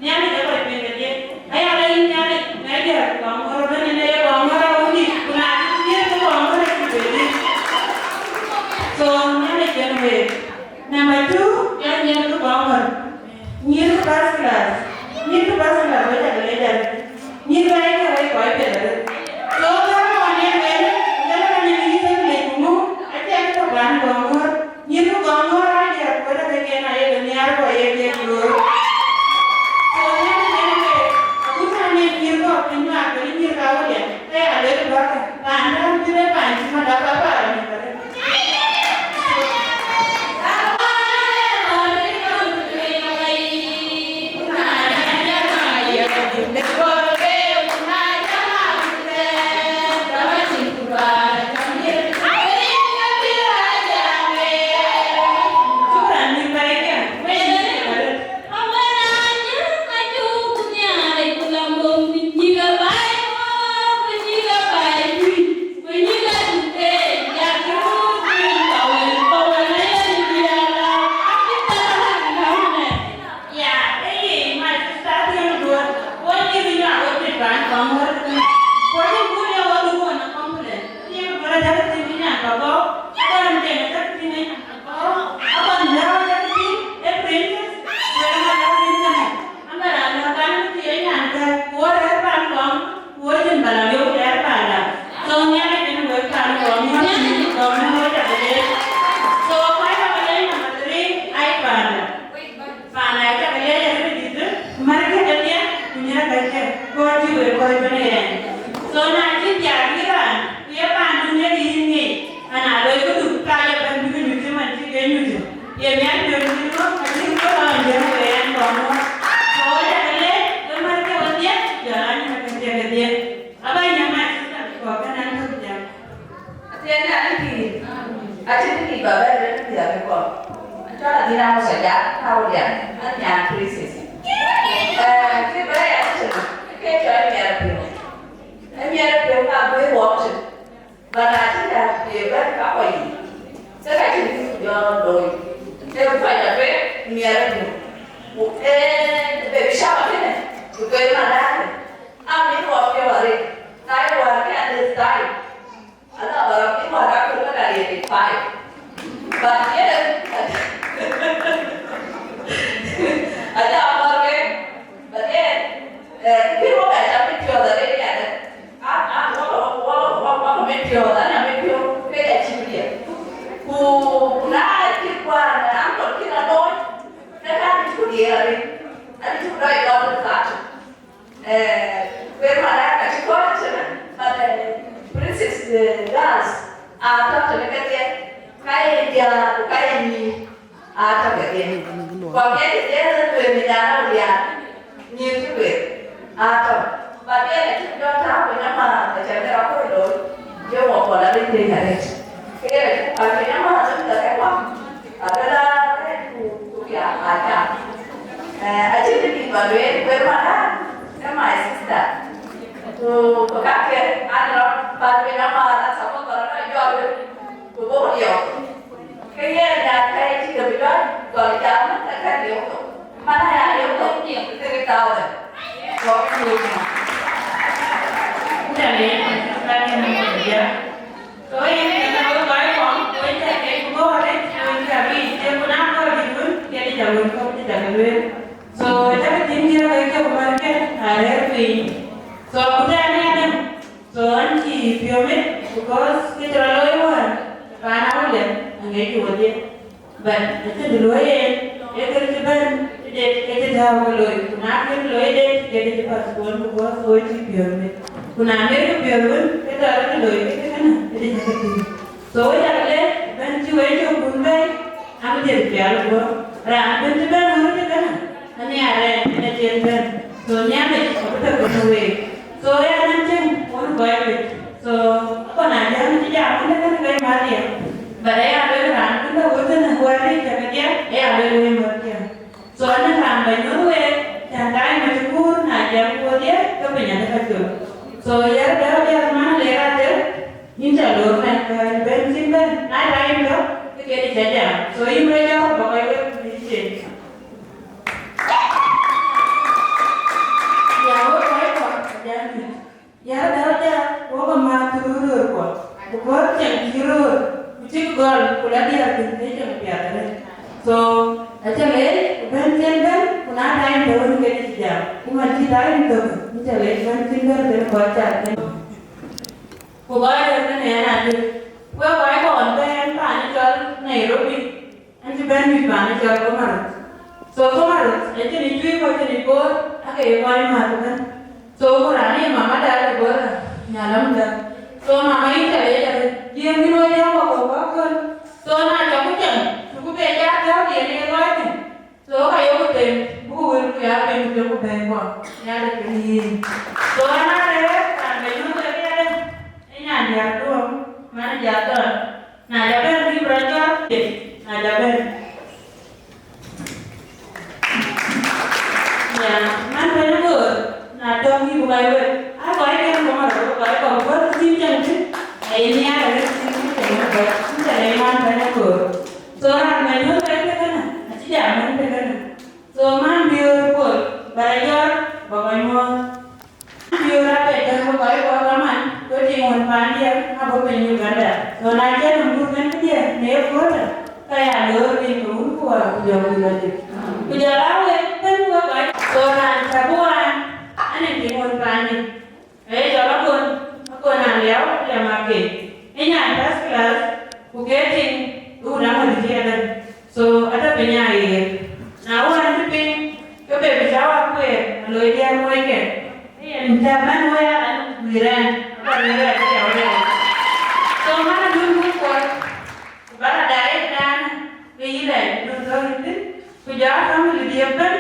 Nhialic ë kɔc piŋ kedhie. Aya la yïn Nhialic, na diäär ku kɔŋ ŋɔ̈ɔ̈r ëbɛ̈n, yen aye kɔŋ ŋɔ̈ɔ̈r awuɔ̈c, ku na cï dhiëëth ke kɔŋ ŋɔ̈ɔ̈r acï bɛ dhiëëth. So Nhialic yen week. Number two, ya nyïïr ke kɔŋ ŋɔ̈ɔ̈r. Nyïïr ke first class. Nyïïr ke first class, wek cak leec arëët. Nyïïr ke ayï ke wek kɔc piɛth arëët. So ka rɔt yen wël, wël ë ka nyin yï thëk lec ku ŋu, acie kë tɔ̈ paan kɔŋ ŋɔ̈ɔ̈r. Nyïïr ke kɔŋ ŋɔ̈ɔ̈r aa diäär ku wël ë kek en aye ke nhiaar ku aye kek looi. So yen ë yen ë wek, agut raan yen nyïïr kɔ̈k cï nyuaar kekë nyïïr ka wël yen, ke ya luel bäkë, paan däŋ cï le paan cï mät aa bä bä rɔt nyuc arëët. Ya, ee, my sister, thiëŋ duɔ̈ɔ̈r, wɔ cï bï nyuak wek piny paan kɔŋ wär thïn. Ku acïn kun ye wɔ dhuk wën ë complain. Thiëŋ duɔ̈ɔ̈r ajakä thiëŋ cï nyan ka gɔ̈u, akɔn deŋ ajakä thiëŋ ë nyan ka gɔ̈u, akɔn lääu ajakä thiëŋ ë princess, ku ë raan ajakä thiëŋ kënë. Amɛn raan lɔ kan bï thiëëc nyan kë, ku wɔ rɛ̈ɛ̈r paan kɔŋ, ku wɔ cïn bä la yök rɛ̈ɛ̈r paanda. So Nhialic yen wek paan kɔŋ, wɔ cïn kɔŋ, wɔ cak leec. So kɔc cak leec number three, ai paanda. Paan aa cak leec arëët dït, märkë kedhie, ku nyïïr kedhie, kɔc cï wek kɔc bɛ̈n ë yɛn. So na cï thiaak yï raan, ku ye paandun ye yïn ŋic, ana loi këdu, ka ye bɛ̈n bï ke nyuc cï man cï ke nyuc. Ye miɛt piɔ̈n cï ŋö, acï ŋö lɔ en jël wek ɛn kɔŋ ŋö. So cak leec, ke märkë wedhie, jɔl a nyïïr kedhie kedhie. Aba nyam my sister, bï kɔ̈k kën an tök jam. Athiɛɛn an, pïïr, acïn kë dït ba bɛ̈n bɛ̈n pïïr abï kɔ̈k. An cɔl Adhil Amos Ajak, Awulian, an nyan Princess. Eh, kë bä ya tënë, ke cɔl miɛt piɔ̈u. Ë miɛt piɔ̈u ka bï wɔk tënë. Ba na cï ya ye bɛ̈n ka kɔc yic. Ke ka cïn kë jɔ looi. Ke kɔc ya tueŋ miɛt piɔ̈u. Ku, eh, baby shower kënë, ku tueŋ madakë. Amin wɔ piɔ̈u arëët, na ye wäär ke at this time, ala ba rɔt piny wäär akölë ka ye five. But yen, aja mɔ̈r ke, but yen, eh, kï wɔ ka cam mit piɔ̈ɔ̈th arëët yadë. A, a, wɔ, wɔ, wɔ, wɔ, wɔ mit piɔ̈ɔ̈th, an, amit piɔ̈u, ke ya cï bï diɛt. Ku, ku na cï kuan, an, kɔn kïn a looi, ke ka cï ku diɛɛr arëët, an, cï ku dɔc lɔt ë thaar. Eh, wek malaika cï kɔ̈ɔ̈c tënë, but, eh, princess, eh, girls, aa tɔ̈ tënë kedhie, ka ye diäär ku ka ye nyïïr, aa tɔ̈ kedhie. Ku apiɛth kedhie ë tueŋ ë nyan Awulian, nyïïr cï wek, aa tɔ̈. But yen acï jɔ tääu piny amääth, acïn kë rɔt kɔc looi, ye wɔ pɔl arëët piny arëët. Ke yen acï pal piny amääth, ëmën ke wɔ. Aluel aa rɛɛc ku, ku ya, aa jam. Eh, acïn kë dït ba lueel, wek madam, ke my sister. Ku, ku kakë, an rɔt pal piny amääth, an support ba rɔt jɔl wek, ku buk liɔp. Ke yen ya kɛ̈ɛ̈c cï ke bï jɔl, gɔl jam, ke kɛ̈ɛ̈c liɔp thok. Man aya liɔp thok, three thousand. Gɔl liɔp thok. Tɛ̈ le, tɛ̈ le, tɛ̈ le. So yen ke na wek kɔc kɔ̈k, wek cä kek ku bɔ̈ arëët, wek cä bï cï ku na kɔc dït wën, ke dï cä wek kɔ̈k cï cä ke lueel. So cä ke tïŋ cï wek cä ku märke arëër piny. So ku tɛ̈ɛ̈n ë adäŋ, so an cï piɔ̈u mit, Because kë cï rɔt looi wään, paan Awulian aŋiɛckï wodhie. But acïn të looi en, ee kë cï bɛ̈n, cï det, ke cï tääu ke looi. Ku na kën looi det, ke cï postpone, because wɔ cï piɔ̈ɔ̈th mit. Ku na mirkï piɔ̈ɔ̈th wën, ke tɔ̈ rɔt looi, ke kënë, ke cï cäk tïŋ. So wek aa lɛ̈k bɛ̈n cï wek cök kun bɛ̈ɛ̈i, abï dhiëth pial guɔ. Raan bɛ̈n cï bɛ̈n wën cï kënë, anhiaar ɛn, ë cïn bɛ̈n. So Nhialic abï tɔ̈ kenë week. So ɣɛn an cïn wën kɔc wek. So akɔn a jam cï jam wën cï kënë ke Maria. But aya lueel raan bɛ̈n tɔ̈ wën cï në wɛ̈ɛ̈r yic cä kedhie, aya lueel wek mɔ̈thkiɛ̈. So anɔŋ raan ba nyuɔ̈th week, cän time acï kuur, na jam kuɔ̈th ye, ke piny adï ka cök. So yɛn dɛ̈ diäk man le raan dɛ̈, yïn cä lor mɛn, ka yïn bɛ̈n cïn bɛ̈n, na time tɔ̈, ke kën cä jam. So yïn rɔt jɔ̈ɔ̈k bä kɔc wek appreciate. Ya wek kɔc kɔ̈k ajam yïn. Ya däu ja, wok amääth röörkuɔ, ku kɔ̈ɔ̈r cieŋ cï röör, ku cïk gɔl, ku la diäär thïn ke cieŋ piath arëët. So acä leec, ku bɛ̈n cïn bɛ̈n, ku na time tɔ̈ wën ke cï jam, ku man cï time thök, yïn cä leec bɛ̈n cïn bɛ̈n kenë kɔc cath thïn. Ku kɔc rɛ̈ɛ̈r kenë ɣɛn adï, wek kɔc kɔn bɛ̈n paan cɔl Nairobi, an cï bɛ̈n mïth paan cɔl Komaroc. So Komaroc acïn ë Cuëc ku acïn ë Bor, aake ye kɔc määth ëbɛ̈n. So ku raan ë mama da de Bor, Nyalamda. So mama yïn cä leec arëët, jiëëŋ yïn wɔ jam wɔ kɔ̈k wɔ köl. So na cɔk ku cam, ku be jat tɔ̈u yen ë lɔc thïn. So ka yok them, buku wël ku ya piny ku jɔku bɛ̈ɛ̈i kɔn, ya de piny yïn. So an ade, raan bɛ nyuɔ̈th ke riɛɛr, ë nyan diäär duɔ̈ɔ̈m, man ë jat thɔn. Na ja bɛ̈n bï bï rɔt jɔt, na ja bɛ̈n. Ya, man bɛ̈ny Bor, na tɔ̈ bï bï kɔc wek. A kɔc kën kɔmä rɔt, kɔc kɔ̈k bɔ̈ thïn cäŋ thïn. Aye nhiaar arëët thïn cäŋ ë bɔ̈, cäŋ ë man bɛ̈ny Bor. So raan bɛ nyuɔ̈th ke kënë, acï jam wën ke kënë. So man Biöör Paul, ba rɔt jɔt, ba kɔc muɔ̈ɔ̈th. Biöör apɛc bɛ̈n bï kɔc kɔ̈k kaman, ku tiŋ wën paandiɛ̈ abï piny Uganda. So na cïn nɔm dur kën këdiɛ̈ në ye puɔ̈ɔ̈rë, ka ya loor piny ke wun ku wäär ku jɔŋdït lɔ dït. Ku jɔl aa wek bɛ̈n wek kɔc. So raan cä bï waan, anɛn tiŋ wën paandiɛ̈. Ee jɔl akon, akon an liau, liam ake. Ë nyan first class, ku ke tiŋ, wun aŋöt tiɛɛdɛn. So atɔ̈ piny ayeer. Na wään cï piny, ke baby shower kueer, aloi diɛɛr muɔckë. Yen cä mɛn wëë an, wïïr ɛn, abä wïïr ɛn, ke ya wëë ɛn. So man adun wun kuɔth, ku bä rɔt daai ëtɛ̈ɛ̈n, ke yïn lɛc dun thɔ̈k yïn thïn, ku jɔ family diɛ̈ ëbɛ̈n,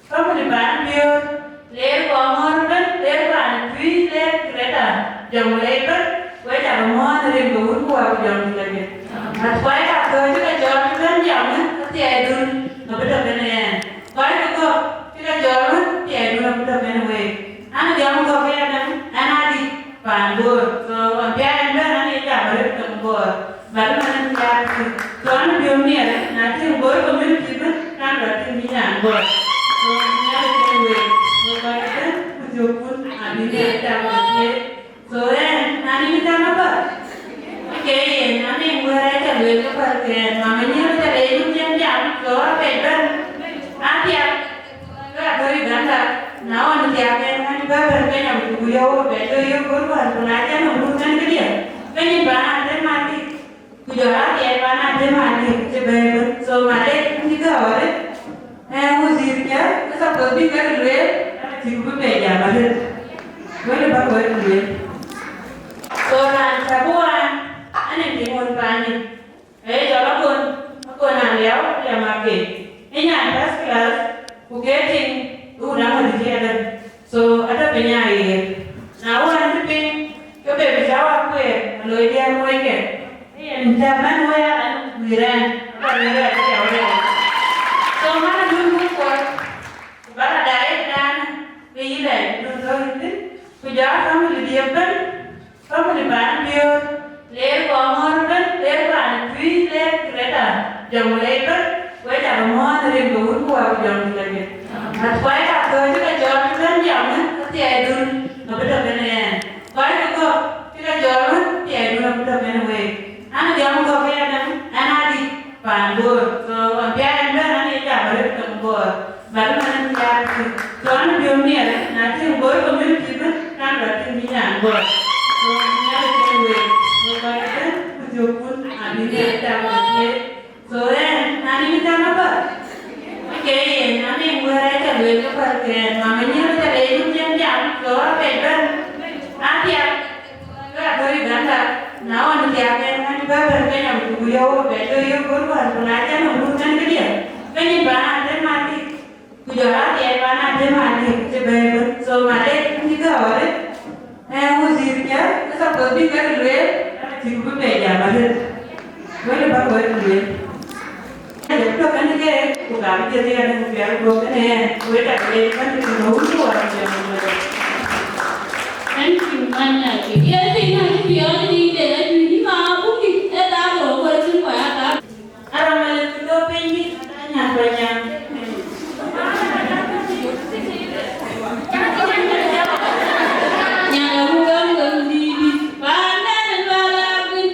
family paan Biöör, leer Kɔŋɔ̈ɔ̈r ëbɛ̈n, leer paan Tuïc, leer Greater Jonglei ëbɛ̈n, wek cä ke muɔ̈ɔ̈th rin ke wun ku wäär ku jɔŋdït lɔ dït. But kɔc kathɔ̈ɔ̈c cï ke cɔɔl cï bɛ̈n jam wën, athiɛɛidun abï tɔ̈ kenë ɛn. Kɔc ke gɔ̈k cï ke cɔɔl wën, athiɛɛidun abï tɔ̈ kenë week. An jam gɔ̈k ëya däŋ, ɛn adï paan Bor. So ɣɔn piac ɛn bɛ̈n an ye jam arëët tɔŋ Bor. But man an piac kï. So an biöm miɛt, na tïŋ Bor community bɛ̈n, kan rɔt tïŋ bï nyan Bor. So miɛt ë kën week. So kɔc ëbɛ̈n ku thiökkun abï miɛt jam kek. So ɛn, na nïn kan abä, ke yen, na nïn wɛ̈ɛ̈r acä lueel ke päl ke ɛn, mama nyiëër acä leec wun cïn jam, so apɛc bɛ̈n, athiak, ke athör Uganda, na ɣɔn thiak ɛn, an bä bɛ̈n Kenya ku yɔu apɛc, ke yök bur wään, ku na cä nɔm bur kɛn këdiɛ̈, ke nyin paan atëm adï, ku jɔl athiɛɛi paan atëm adï, cï bɛ̈ɛ̈i bɛ̈n, so malec, an cï gääu arëët. Ee, wazir cä, ke suppose bï kek lueel, acïk bï be jam arëët. Wël bä wek lueel. So raan cä bï waan, anɛn tiŋ wën paandiɛ̈. Ee, jɔl akon, akon an liau, liam ake. Ë nyan first class, ku ke tiŋ, wun aŋöt tiɛɛdɛn. So atɔ̈ piny ayeer. Na wään cï piny, ke baby shower kueer, aloi diɛɛr muɔckë. Yen cä mɛn wëë an wïïr ɛn, abä wïïr ɛn ke ya wëë ɛn. So man adun wun kuɔth, ku bä rɔt daai ëtɛ̈ɛ̈n, ke yïn lɛc dun thɔ̈k yïn thïn, ku jɔ family diɛ̈ ëbɛ̈n, family paan Biöör, leer Kɔŋɔ̈ɔ̈r ëbɛ̈n, leer paan Tuïc, leer Greater Jonglei ëbɛ̈n, wek cä ke muɔ̈ɔ̈th rin ke wun ku wäär ku jɔŋdït lɔ dït. But kɔc kathɔ̈ɔ̈c cï ke cɔɔl cï bɛ̈n jam wën, athiɛɛidun abï tɔ̈ kenë ɛn. Kɔc ke gɔ̈k cï ke cɔɔl wën, athiɛɛidun abï tɔ̈ kenë week. An jam gɔ̈k ëya däŋ, ɛn adï paan Bor. So ɣɔn piac ɛn bɛ̈n an ye jam arëët tɔŋ Bor. But man an piac kï. So an biöm miɛt, na tïŋ Bor community bɛ̈n, kan rɔt tïŋ bï nyan Bor. So miɛt ë kën week. Wään ku na cä nɔm run kɛn këdiɛ, ke nyin paan Adem Malik, ku jɔl a thiɛɛi paan Adem Malik cï bɛ̈ɛ̈i bën. So, Malik, cï gäu arëët, ee, wazir piɛth, ke suppose bï kek lueel, cï ku bï bɛ jam arëët. Wël bä wël lueel. Ade tök kɛn ke, ku ka bï jël yɛn ku piɛl guɔ̈p kɛn ë, ku ë tak le kɛn ke tïŋ wun ku wär piɛl ku wär. Thank you, man, ya ki. Ye piny na ki piɔ̈ɔ̈th ni de la juëc, ma buk ki, e thaar rou ku e cïn kɔc a thaar. Aramali ku tɔ̈ piny, nyan pa nyan. Nyan a ku gam gam dïït, paan nɛn ë lual a piny.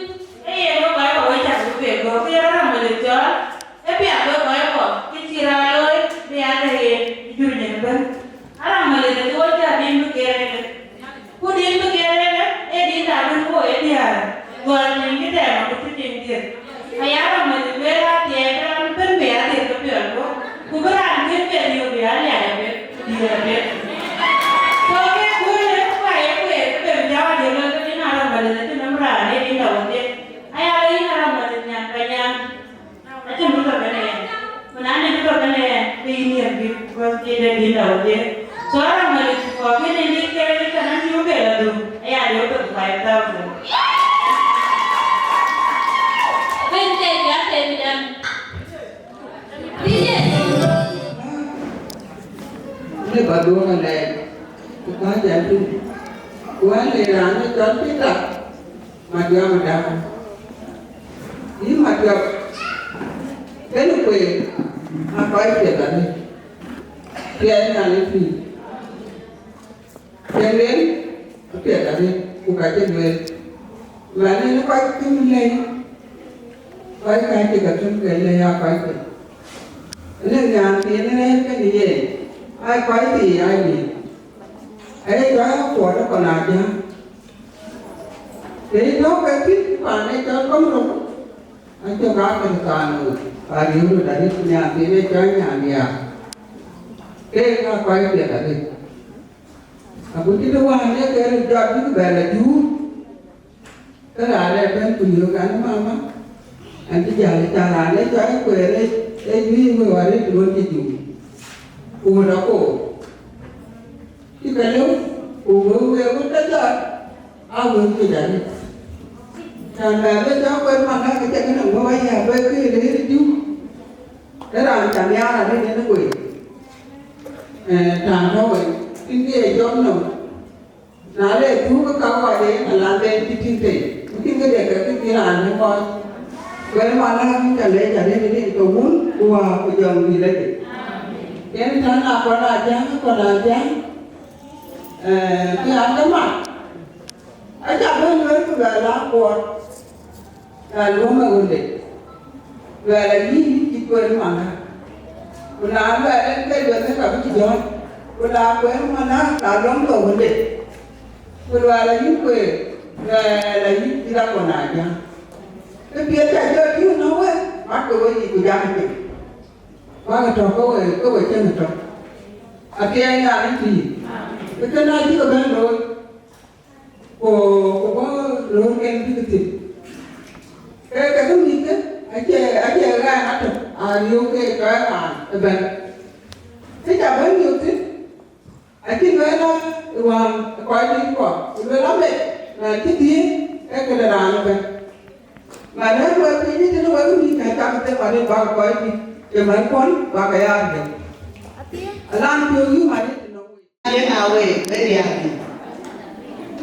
Ee yen, wek kɔc kɔ̈k we cak bï pek gɔ̈k, ke Aramali cɔɔl, ee piath wek kɔc kɔ̈k, ke cï raan looi, bï aa lɛ̈k yen, ë jur nyin ëbën. Aramali de ke wo cä din bï ker ëlë. Ku din bï ker ëlë, ee din da bï wo ye diäär, dhuɔl tiŋ cï tɛɛm, ku cï tiŋ dhiëth. Aya Aramali lueel athiɛɛi, bï raan bën bï adhiëth ke piɔl guɔ̈p, ku bï raan bën bï adhiëth bï aliac apiɛth, ku dïït apiɛth. So, ke kuëënë, ku aye kueer, ke ben jam adï looi, ke din Aramali de cïn nɔm raan, ee din da wo dhiëth. Aya, yïn Aramali nyan pa nyan. Acïn bï tɔ̈ kënë yen. Ku na nɛn bï tɔ̈ kënë yen, ke yïn nhiëër bï, because cï dɛ̈t dït la wodhie. So Aramali kɔ̈k kënë dït ke, ke na cï wek la dhuk, aya de wek five thousand. Wën ke ya ke bï dɛm. Bï ye. Në ba duɔ̈k alɛɛc, ku ka jal piny. Ku an le raan ë cɔl Peter. Madiɔ̈m ëda, yï Madiɔ̈m, kën kueer aa kɔc piɛth arëët, piɛth Nhialic pïïr. Cïn lueel apiɛth arëët, ku ka cï lueel. Man en kɔc cï lɛ̈i, kɔc ka cï ke tïŋ ke lɛ̈i aa kɔc piɛth. Ënë nhiaar thiin ë rɛ̈ɛ̈r kën yen, aa kɔc thii aa yen. Aye cɔɔl akuɔɔt ë kɔn aa jääŋ. Të tɔ̈u ke thïn paan ë cɔl Komoro, acï ka ke thaanu, paan ë röt arëët, nyan thiin ë cɔl Nyandiak. Keek aa kɔc piɛth arëët. Ago cït wään ë ke röt jɔt bïk bɛ lɔ juur, ke raan ë bɛ̈n ku yöök an, mama, ɛn cï jäl ë cä raan ë cɔl Kueer ë, ë juëc wëu arëët ë ɣön cï juur. Ku ɣöt akoor. Cï ke lëu, ku wëu wek ɣöt ke jɔt, aa wëu juëc arëët. Cän bɛ bï jɔ kuɛth maŋ aa ke cä kën ë ŋö aya bï ke rëër ë diu. Ë raan cä nhiaar arëët en ë kueer. Ee, taŋ tɔ̈u en, tïŋ ke ye jɔt nɔm. Na le thuk ke ka kɔc en, alan ben cï tïŋ tei, ku tïŋ këde ke kï raan ë kɔc. Kuɛth maŋ aa bï cä lec arëët en ke wun, ku wäär, ku jɔŋdït adï. Yen tän aa kɔn aa jääŋ, kɔn aa jääŋ. Ee, bï an ke mat. Acä bɛ̈n lueel ku luɛɛl aa kuɔɔt, na luɔ̈m ë ɣönde, luɛɛl ayï cï kueer maŋä. Ku na luɛɛl en ke lueth ë ka bï cï jɔ̈ɔ̈ny, ku na kueer maŋä, na luɔ̈m ke ɣönde, ku luɛɛl ayï kueer, luɛɛl ayï cï rɔt kɔn aa jääŋ. Kë piɛth cä jɔ yïn nɔ̈k wek, matkë weyiic ku jakï piny. Bäkï tɔ̈ ke we, ke we cïn ë tɔ̈. Athiɛɛi Nhialic tïï, ke kënë acï ke bɛ̈n looi. Ku, ku bɔ̈ röörken bïk thïn. Ke, ke kë mïthkë, acie, acie ɣɛn atök, aa yöök ke cɔɔl raan ëbɛ̈n. Kë cä bɛ̈n yök thïn, acïn wën ë wään ë kɔc dït kɔ̈k, ku luel amet, na cï dhiëëth, ee këde raan ëbɛ̈n. Man ë wek piny tënë wek mïth ka cak them arëët bäk kɔc dït, cï mɛ̈thkuɔn bäk ya riëëc. Alan piɔ̈u yï man ë tënɔŋ wei. Yen a wek bï riääk thïn,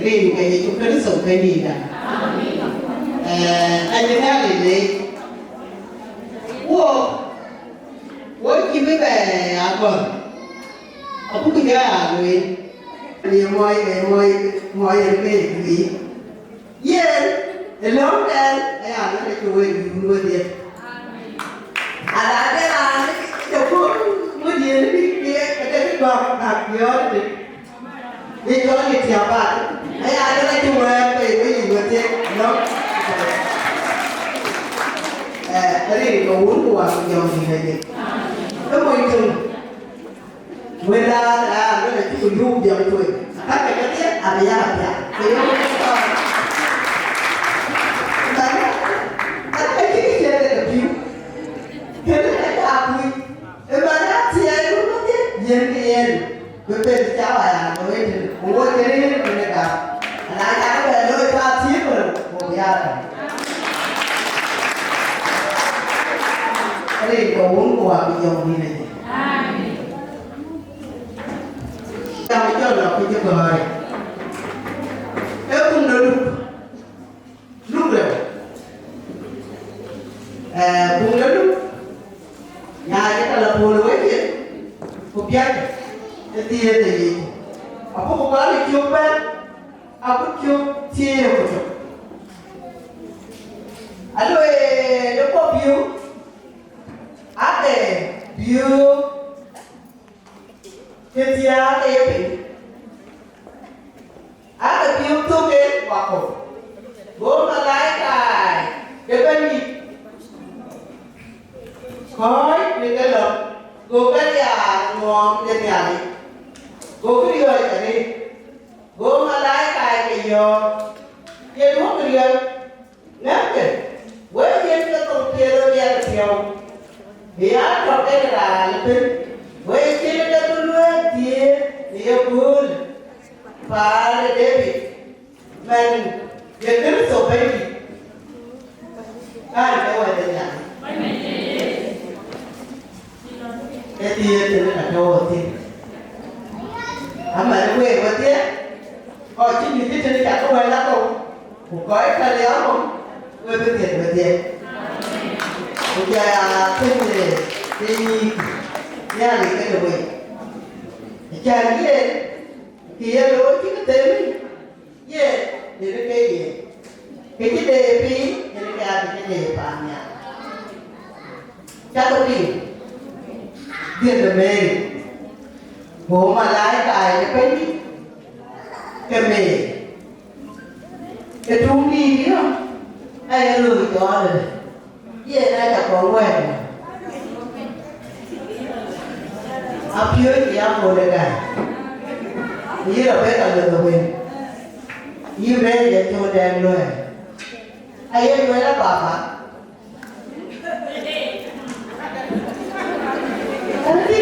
rin ke Yecu Kërtho Bɛ̈nydïïtda. Ee, acï Nhialic leec. Wok, wok cï bï bɛ agɔ̈th, abuk jɔ ya lueel. Ye mɔc, ye mɔc, mɔc en ke ye kuic. Yen, ë lɔ̈ŋdɛn aya, ɣɛn acï wek yum wedhie. Ala de raan ë cï puɔ̈u wedhie, bï, bï, bï, bï gɔ̈k, gɔ̈k piɔ̈ɔ̈th ëtök. Bï cɔl ye tiabat. Aya, ɣɛn acï wek, bï, bï yum wedhie, lɔ̈ŋ. Eh, rin ke Wun ku Wät ku Jɔŋdït Lajik. Ë mony töŋ. Wël raan, raan, wën acï ku yöök jam tueŋ. Ka ke kedhie, abï ya piath. Ke yöök jam tueŋ. Bana, bana ka cï kë ciɛɛr de ke pïu. Wo cï rëër ënë ka, ana cakë bɛ looi thaa thiëëk rou, wo bï aa tɔ̈. Rin ke wun ku wak bï yɔŋ wïn ënye. Jam jɔl lɔ ku cï gɔ̈ɔ̈r. Ee kun de luk. Luk rɛ̈u, ee, buŋ de Luk, nyaai ke tɔ lɔ puɔl wec yen, ku piac ë thiëëth ë yic. Apuku gɔl ë cök bɛ̈n, aku cök thiëëc ku cök. Alo, ee, de kɔ biu, ake biu. Ke thiääk ke ye piny, ake biu thök ke wakɔ̈u. Go malaika de Bɛ̈nydït kɔ̈ɔ̈c në ke lɔ, go ke riaar ŋuɔɔm de Nhialic, gokï riɔ̈ɔ̈c arëët. Go malaika ke yɔ̈ɔ̈k, ye duɔ̈kkï riɔ̈c. Ŋɛ̈ɛ̈ŋkï, wek yen ke thoŋ piɛth ë miɛt ë piɔ̈u, bï aa tɔ kek raan ëbën, wek cïn ke bï luɛɛl thiëëk në yeköölë, paan ë Debit, man ye Kërtho Bɛ̈nydït. Kan ke wɛ̈t ë Nhialic. Ee thiëëk tënë ka tɔ̈u thïn. Aman wek wedhie, kɔc cï mïth cï tënë cak wɛ̈l akɔ̈u, ku kɔc ka liaakɔ̈u, wek bï thiëëk wedhie. Ku jɔ ya thënde ke nyïïk Nhialic këde wei. Acan yen, kë ye looi cï ke them yic. Ye, yen ke ye. Kë cï de piny, yen ke aa kë cï de paan nhial. Cakë piŋ, dhiël de Mary, go malaika ë Bɛ̈nydït ke Mary. Ë tuŋdït yɔ̈ɔ̈k, aye looi cɔɔl ëdë. Yen aa ca kɔn wɛ̈ɛ̈r. Apiööcë ya Modekai, yï Rebeka lëkë wël, yï Mary acï dɛn luɛɛl. Aye lueel a baba. Anti,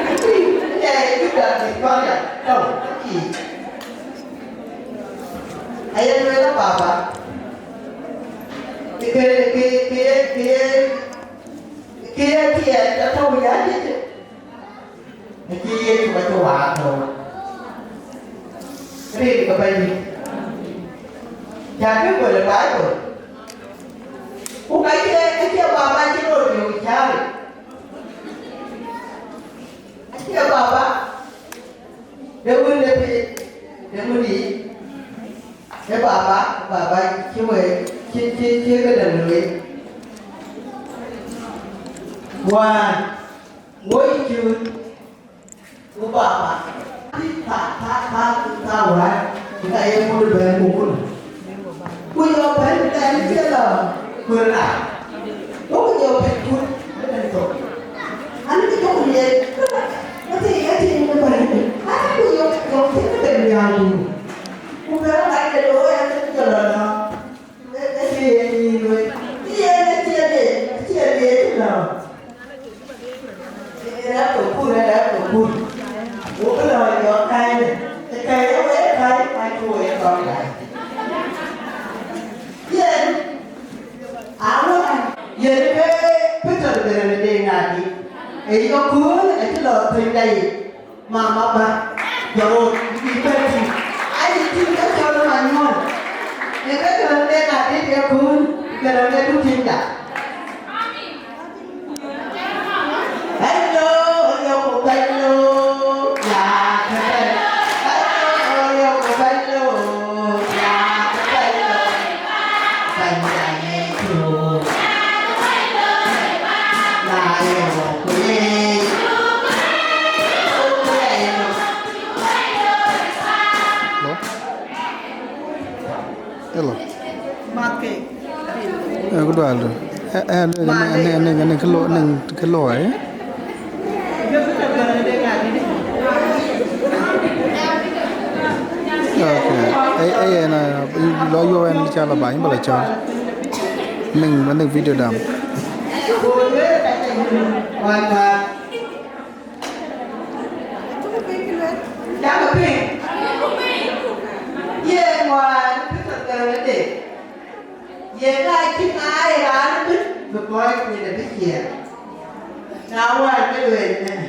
anti, ya ye Juda Victoria, tau, anti. Aye lueel a baba. Ke, ke, ke, ke, ke ye tiɛɛl atɔ̈u ya jëtë. Acï Yecu ka cï waak tɔ̈u. Rin ke Bɛ̈nydït. Cakë gɔl ë Baibul. Ku ka cie, ka cie baba cï rɔt yök cääri. Acie baba de wën de piny, de ŋuɔ̈t yic. Ee baba, baba cï wëë, cï, cï, cï këdäŋ lueel. Wään, woi cun, ku baba, ka, ka, ka, ka wään, ka ye mut bɛ̈n ku mut. Ku yɔ bɛ̈n, bɛ̈n cï lɔ, ku rac. Ku yɔ bɛ̈n kut, bɛ̈n thok. An, kë cuk ye, ati, ati, në bɛ̈n, an, ku yɔ, yɔ, cï bɛ̈n nhial ku. Ku bɛ̈n rac de looi, an, cï lɔ lɔ. Ë, ë, cï yen nyïïn wei. Cï yen ë cï yen, cï yen yen lɔ. Ë, ë, rɛ̈ɛ̈r thok kur, ë, rɛ̈ɛ̈r thok kur. Wo bï lɔ yɔ̈ɔ̈k kɛ̈ɛ̈c. Ë kɛ̈ɛ̈c ë wei kɛ̈ɛ̈c, ka cï wei kɔn kɛ̈ɛ̈c. Yen, aŋuan, yen ke Peter bï rɛ̈n ë deŋ adï. Ë yɔ̈ɔ̈k kur, ë cï lɔ thöny dai. Mama ba, jɔt rot, bï bɛ̈n tïŋ. Ayï tïŋ ke cɔl ë manyuɔ̈ɔ̈n. Ee ke këraŋ de ŋadït ye kuun, këraŋ de du tïŋda. Hello, hello, hello, ya, hello, hello, hello, ya, hello. Hello. Hello. Ë, ku dual du. Ë, ë, ë, ë, ë, ë, kë lo, ë, kë lo, ë? Okay. Ë, ë, ë, na, lɔ yuɔ̈p ɛn cä lɔ ba, yïn ba lɔ cɔl. Nïŋ, nïŋ video dam. Ë ka cï ŋaai raan ëbën bï kɔc nyin abï ciɛɛr. Na wään ke lueel ënë,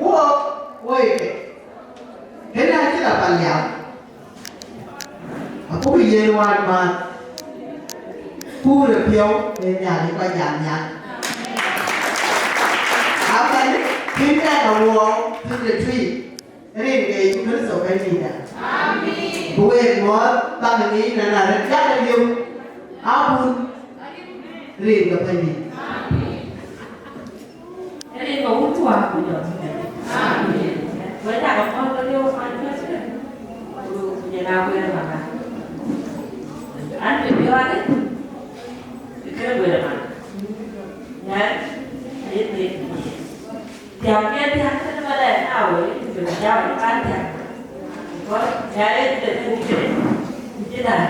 wok woi ke, kënë acï la pal yam. Abuk yen wään määth, puur ë piɔ̈u ë Nhialic kɔc jam nhial. Aman, kën dɛ̈ awuɔɔu thïn de tui, rin ke Yecu Kërtho Bɛ̈nydïïtda. Amen. Bï wek muɔ̈ɔ̈th bäk ŋic nɔn arëët, yak ë liu abun rin ke Bɛ̈nydït. Rin ke wun tuaar ku jɔ. Amen. Wek dak amuɔ̈ɔ̈th ke liu man Kërtho. Ku jël a wek maka. An, bï piɔ̈ɔ̈th, bï kërë wek man. Nyan, aye thiëëc. Thiäŋ, thiäŋ, thiäŋ, kënë ba lɛ̈k na wëi, ku bï jam ë kan thiäŋ. Because Nhialic de tënë kënë, ku cï daai.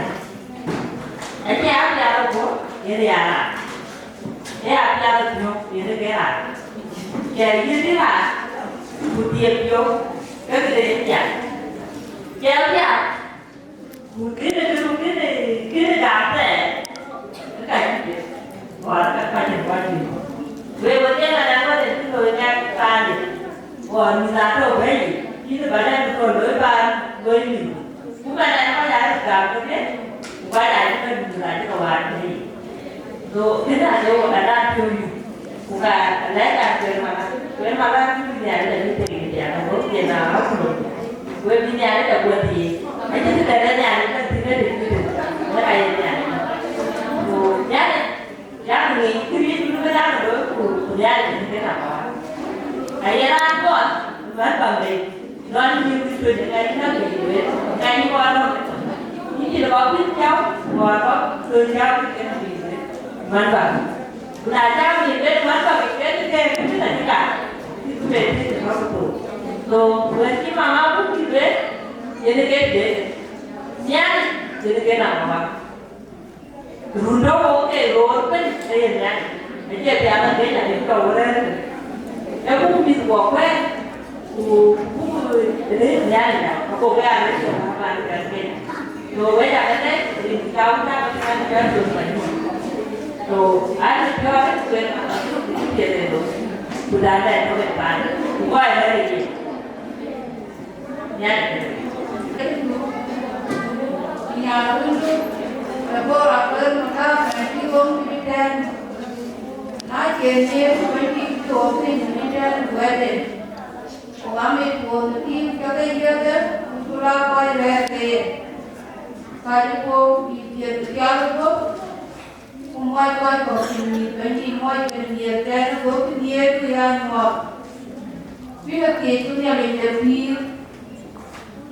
Acie apiath ë guɔ̈p, yen ya raan. Ee apiath ë piɔ̈u, yen ke raan. Cɛ yïn ë raan, ku dhiëëth piɔ̈u, ke këde yen piath. Cɛ piath, Ku kënë, kënë, kënë, kënë gam thɛɛr, ke ka cï piɛth, ɣɔn ka ka cï kuany piɔ̈u. Wek wek yen ënɔɔnë, wek cï looi ŋɛk thaande, ɣɔn mïth aa tɔ̈u bɛ̈ɛ̈i, cïn bä dɛ̈t bï kɔn looi paan looi mïth. Ku man ɛn kɔc aa röt gam kedhie, ku kɔc aa cï bɛ̈n mïth aa cï ke waar tëde yic. So, kënë ade wok adaŋ piɔ̈u yï. Ku ka lɛ̈k an, kueer mala, kueer mala cï bï Nhialic la bï tek bï diaal, ago piɛth na ɣɔ̈k ku lok. Wek bï Nhialic la guɔ̈th yiic. Acïn kë dɛ̈t Nhialic ka thïn ë rin këdï, wek aye Nhialic. Ku Nhialic, yak ŋic kë riëëc bï bï raan looi ku, ku Nhialic bï kën a kɔɔr. Aye raan kɔɔr, man baŋ bei. Lɔn cï bï tueŋ ë ŋɛny näk yic wek, ŋɛny kɔn nɔm. Yïn cï lɔ bï cäu, kɔɔr bä tueŋ cäu bï kën bï wek. Man baŋ. Ku na cäu bï wek, man baŋ bï kën kë kë bï na cï gam. Cï bï ben cï tënɔ̈k thok. So, wën cï mama buk cï wek, yen ë ke bek. Nhialic, yen ë ke na mama. Run tɔ̈ wok ke roor ëbën ë yen ŋɛk, acie piath aŋic, aŋic tɔ̈ wërëër ëbën. Ee buk mïth guɔ kuɛɛr, ku buk rëër Nhialic, ago ke aa rëër cök aman kɛ̈ɛ̈r keny. So, wek aa ke lɛc, rin cä wun cä ke piɔ̈ɔ̈c piɔ̈ɔ̈c thok panyun. So, aa rëër piɔ̈ɔ̈c, ku en aa cuk bï piɛth en looi, ku dan dɛn tɔ̈ wek paan, ku kɔc ë rɛ̈ɛ̈r ë yic. Nya Wëndu, ë bɔ̈ aköl Makaka cï ɣöŋ piny tɛ̈n. Na cïn Yecu Bɛ̈nydït cï ɣöŋ piny piny tɛ̈n wɛ̈tde, ku amit puɔth ë tim cä ke yiëkde, ku la kɔc rɛ̈ɛ̈r ke ye. Kacï puɔ̈u bï thiëth pial guöp, Ku muɔc kɔc kɔ̈k cïn mïth Bɛ̈nydït muɔc kën dhiëëth tɛ̈ɛ̈n, agokï dhiëëth ku ya nyuɔɔth. Bï ke thiëëc ku Nhialic de pïïr,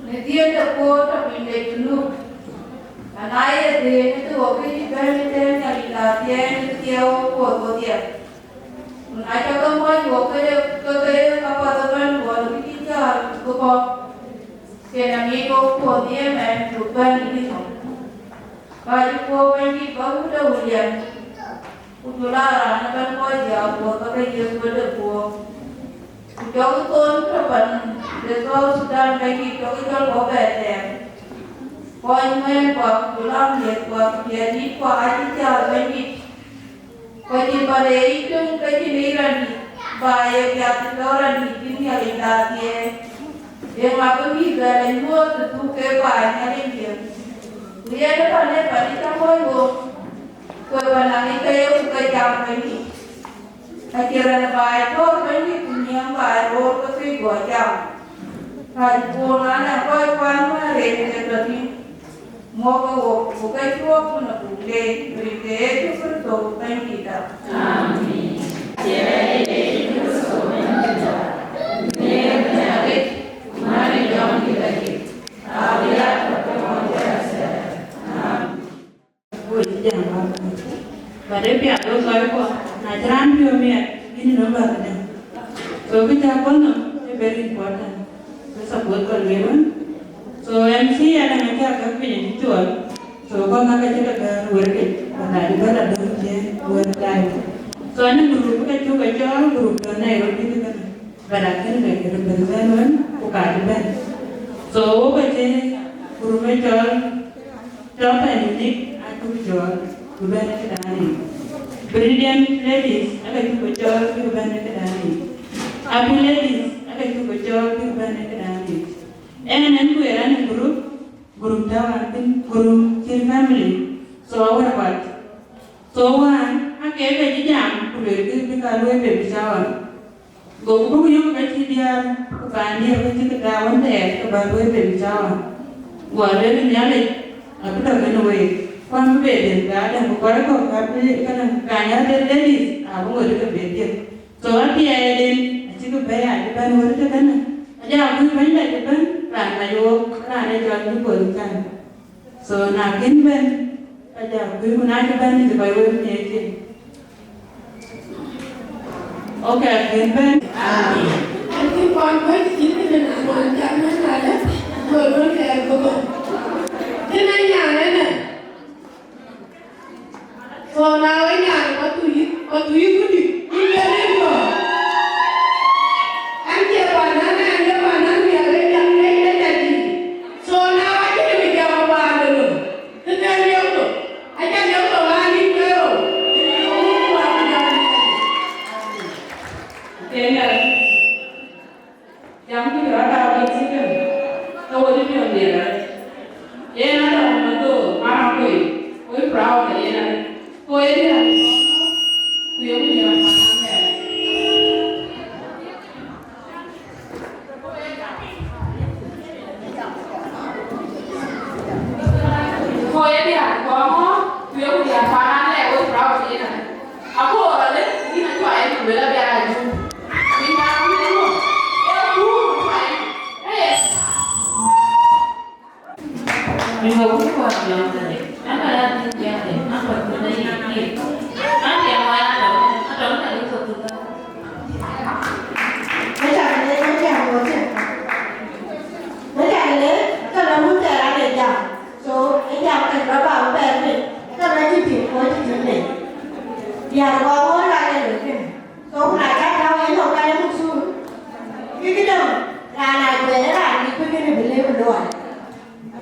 në dhiëëth de kuɔɔr tɔ̈ piny de Junub. Ana ye dhëëŋ ë ke ɣok ke cï bɛ̈n ëtɛ̈ɛ̈n, Nhialic la thiɛɛi në ke thiëëu ɣok kuɔth wodhie. Ku na cä ke muɔc ɣok ke ke ke kapath ëbɛ̈n, ɣɔn ke cï cäär ke bɔ̈, cïn aŋic ɣok kuɔth ye mɛn cuk bɛ̈n ë bï thou. Ka cï puɔ̈u Bɛ̈nydït ba wut de William, ku jɔl aa raan ëbɛ̈n kɔc diäk puɔ̈th ka ke yiëk wël de puɔ̈u. Ku jɔkï thon tɔ̈ pan de South Sudan Bɛ̈nydït, jɔkï jɔl bɔ̈ bɛ thɛɛr. Kɔc ŋuɛ̈ɛ̈n kua ku jɔl aa miɛt kua ku diɛt dït kua acï cäär Bɛ̈nydït. Ku cïn pan de yic töŋ ke cïn yic randït, ba ye piath tëtɔ̈ randït cïn Nhialic la thiëëc. Eeŋa bï mïth bɛ lɔ nyuɔɔth të dhuk kek baai Nhialic diëër? Ku yen ë pan ë pan ë cä muɔ̈c ɣok, ku ë pan aŋic ke ye ku ke jam Bɛ̈nydït. Acïn raan ë baai tɔ̈ɔ̈r Bɛ̈nydït ku nyiɛɛm baai roor ke thiëc guɔ jam. Ka cï puɔ̈u na nɛn kɔc kuan wään rem ke tɔ̈ tïŋ. Muɔ̈kkë ɣok, ku ke cuɔɔk ku në buk leec, rin ke Yecu Kërtho Bɛ̈nydïïtda. Amen. But if you are those kɔc kɔ̈k, na cï raan piɔ̈u miɛt, yïn nɔm bä këdäŋ. So kë cä kɔn nɔm ë very important. Kë support kɔn lueel wën. So M C an, ë ŋa cä gäk piny acï cuɔl. So kɔn ka ke cï ke gäär wërkë, ku na cï bä la döŋ cï wër gäi. So anï group ke cuk ke cɔɔl group tɔ̈ Nairobi kënë. But akën ke represent wën ku ka cï bɛ̈n. So wok acï group ë cɔl Tɔ̈ pɛ̈n dik acuk jɔɔl, bï bɛ̈n ë këdan yic. Brilliant ladies, ake cuk ke cɔɔl bï bɛ̈n ë këdan yic. Happy ladies, ake cuk ke cɔɔl bï bɛ̈n ë këdan yic. Ɛn, ɛn ku ë run ë group, group tɔ̈ wään thïn, group cïn family. So, awär kuat. So, wään, ake ke cï jam, ku luelkï bï ka luɔi baby shower. Go buk yök ke cï diäär, ku paan diäär ke cï ke daa wën thɛɛr ke bä luɔi baby shower. Go lueel Nhialic, abï tɔ̈ kenë week. Ku abï be den ka den, ku kɔc kɔ̈k ka bï kënë, ka nya de ladies, abï ŋot ke be diäk. So, athiɛɛiden acï ke bɛ̈ɛ̈i, acï bɛ̈n wël tëkënë. Aja kuc bɛ̈ny dɛ cï bɛ̈n, raan mac wook, raan ë cɔl Jubol Can. So, na kën bɛ̈n, aja kuc, ku na cï bɛ̈n, cï kɔc wël ŋiɛc cin. Okay, kën bɛ̈n. Amin. Acï kɔn kuec cït kënë, na kɔn jam ënɔɔnë, go luɔ̈n kɛɛr bï bɔ̈. Kënë nyan ënë. So na wek nyan, ba thu yï, ba thu yï kudï, yïn ke rin kɔ̈u. An cie panan, an cie panan, wiɛɛr ë jam, ë jam, ë jam dï. So na wek cï bï jam paande lɔ, kë ke liep lɔ, aca liep lɔ, ɣaan yïn ke rou. Ke na Jam ku jɔt aa wek cï kën, ke wo cï piɔ̈n diɛɛr arëët. Yen adɔŋ në dhor man akuc, wek proud në yen arëët. Ku ye diäär, ku ye ku jɔt man akɛn. Ku ye diäär kɔŋ ŋö, ku ye ku diäär man alɛɛc, wek proud në yen arëët. Ago rɔt lëk, yïn acua yen ku luel abï aa jur. Yïn aa rɔt lëk ŋö? Ee kuur acua yen. Ee. Yïn ba wut kɔn jɔŋ tëde. An ba ya tïŋ jam de, an ba tïŋ de yïn, yïn. An jam wa ya dɔm, a dɔm ka dï thok thok. Mecak le, mecak le, mecak le, mecak le, ka la mun tɛɛr ade jam. So, ë jam kën rɔt ba bɛ bɛ̈ɛ̈r piny, ka rɔt cï tïŋ, ku cï tïŋ lei. Diäär kɔŋ ŋö raan ë loi kënë. So, ku na cak tääu ë nɔm ka ye muk thur, ke këdäŋ, raan aa juɛɛr ë raan bï bï kënë bï lëu luɔi.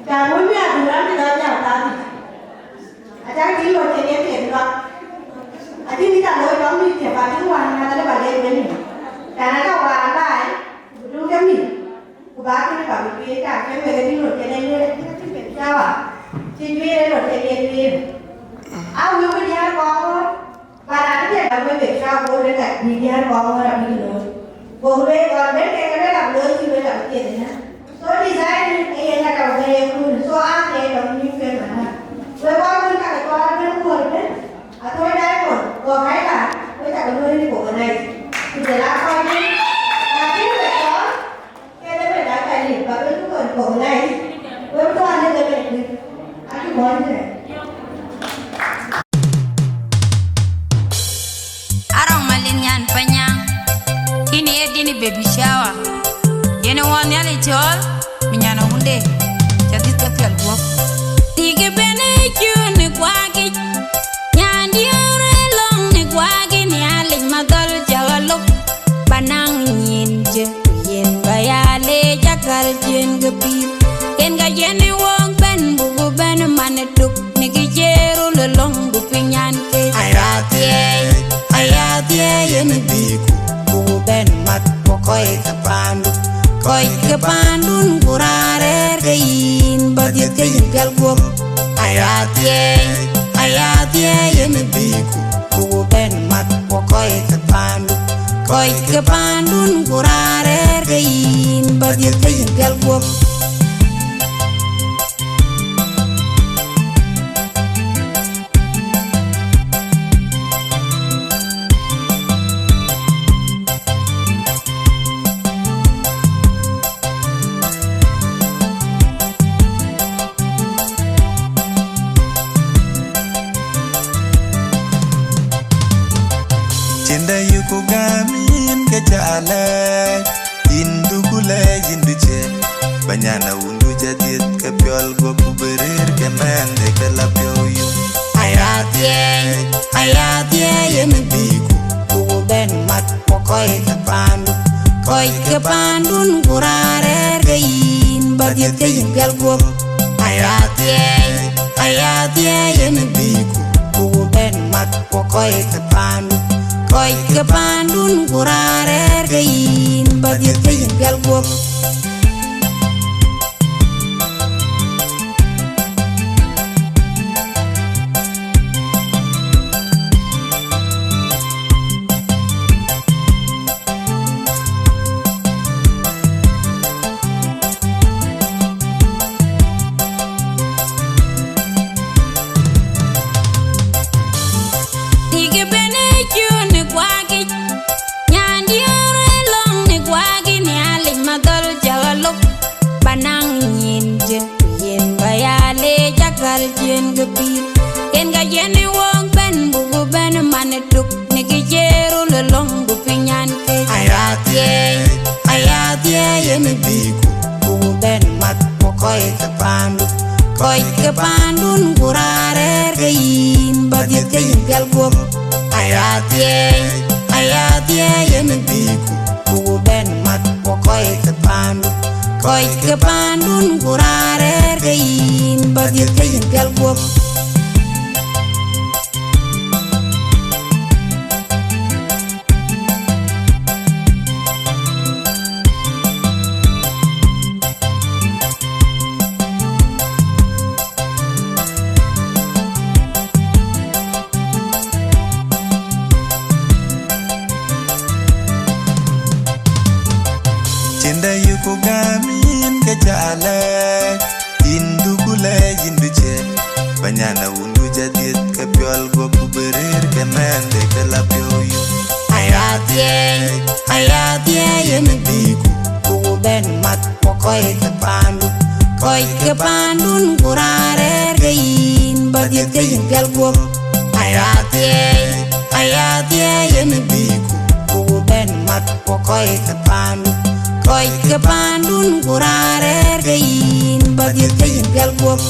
Cak wën bï adhur an, bï dɔc jam kadhic. Acak tïŋ lɔ cïn ye piɛth luak. Acïn kë ca looi tɔŋ mïth thiëp, acïn wään ŋäth alë ba leec wël nïm. Cän aka wään baai, ku duŋ ke mïth. Ku ba kënë ba bï cuëëc, ka ke wek adï röt kën ë lueel, acïn acïn piɛth cawa, cï cuëëc ë röt kën ye cuëëc. A wëu bï diäär kɔɔr, ba raan ë piɛth ba wek bï cawa, ku wek ka bï diäär kɔɔr abï looi. Go wek ɣɔn ben kek ke wek abï looi cï wek abï piɛth ënë. So design ë yen ka tɔ̈u ke ye kun, so a ke tɔ̈u nyïïn ke mana. Wek kɔɔr wën ka ke kɔɔr ben kuɔɔr ben, a thoi diamond, go kai ka, wek abï looi recognize. Ku jël a kɔc wën, na cïn wek kɔɔr, Kede bɛ dak ka lim, ba bɛ tukon kɔŋ lai. Wek tɔ ane ke bɛ kuc. Aki bɔny tɛ. Arɔŋ Malin nyan Panya, kini ye dini baby shower. Yene wɔ Nhialic cɔɔl, mi nyan awunde, ca dhith ke piɛl guɔp. Tiki bene cun kuakic, nyan diɛɛr lɔŋ ni kuakic Nhialic madhɔl ca ɣa lop. Ba naŋ nyin jë, ku yen ba ya leec akäl ciën ke pïïr. Yen ka ciën ë wok bɛ̈n, buku bɛ̈n man ë tuk, në kë cï röl ë lɔ̈ŋ, ku piny an ke. Aya thiëëi, aya thiëëi, yen ë bïku, buku bɛ̈n mat, ku kɔc ke paandu, kɔc ke paandun, ku raan rɛ̈ɛ̈r ke yïn, ba dhiëth ke yïn piɛl guöp. Aya thiëëi, aya thiëëi, yen ë bïku, ku bɛ̈n mat, ku kɔc ke paandu, kɔc ke paandun, ku raan rɛ̈ɛ̈r ke yïn, ba dhiëth ke yïn piɛl guöp. Cïn dɛ yïku gäm yïn ke ca lɛɛc, yïn duku lɛɛc yïn ducie, ba nyan awundu ca dhiëth ke piɔl guɔp ku bï rëër ke mɛɛnde ke la piɔ̈u yum. Aya thiëëi, aya thiëëi, yen ë bïku, ku bɛ̈n mat, ku kɔc ke paandu, kɔc ke paandun, ku raan rɛ̈ɛ̈r ke yïn, ba dhiëth ke yïn piɛl guöp. Aya thiëëi, aya thiëëi, yen ë bïku, ku Kɔc ke paandu, kɔc ke paandun ku raan rɛ̈ɛ̈r ke yïn, ba dhiëth ke yïn pial guɔ̈p. Tik bene cun në guakic, nyan diëër ë lɔ̈ŋ në guakic, Nhialic madhɔl cä ɣa lop, ba naŋ nyin jë, ku yen ba ya leec akäl ciën ke pïïr. Yen ka yen ë wok bɛ̈n, buk bɛ̈n man ë tuk, në kë cï röl ë lɔ̈ŋ, ku piny an ke. Aya thiëëc, aya thiëëc yen ë bï ku, ku bɛ̈n mat, ku kɔc ke paandu, kɔc ke paandun ku raan rɛ̈ɛ̈r ke yïn, ba dhiëth ke yïn pial guɔ̈p. Aya thiëëc, aya thiëëc yen ë bï ku, ku bɛ̈n mat, ku kɔc ke paandu, kɔc ke paandun ku raan rɛ̈ɛ̈r ke yïn, ba dhiëth ke yïn pial guɔ̈p. Cïn dɛ yï ku gäm yïn ke ca lɛɛc, yïn du ku lɛɛc yïn du ciëë, ba nyan a wundu ca dhiëth ke piɔl guɔ̈p ku bï rëër ke mɛnhde ke la piɔ̈u yïn. Aya thiëëc, aya thiëëc yen ë bï ku, ku bɛ̈n mat, ku kɔc ke paandu, kɔc ke paandun ku raan rɛ̈ɛ̈r ke yïn, ba dhiëth ke yïn pial guɔ̈p. Aya thiëëc, aya thiëëc yen ë bï ku, ku bɛ̈n mat, ku kɔc ke paandu, kɔc ke paandun ku raan rɛ̈ɛ̈r ke yïn, ba dhiëth ke yïn pial guɔ̈p.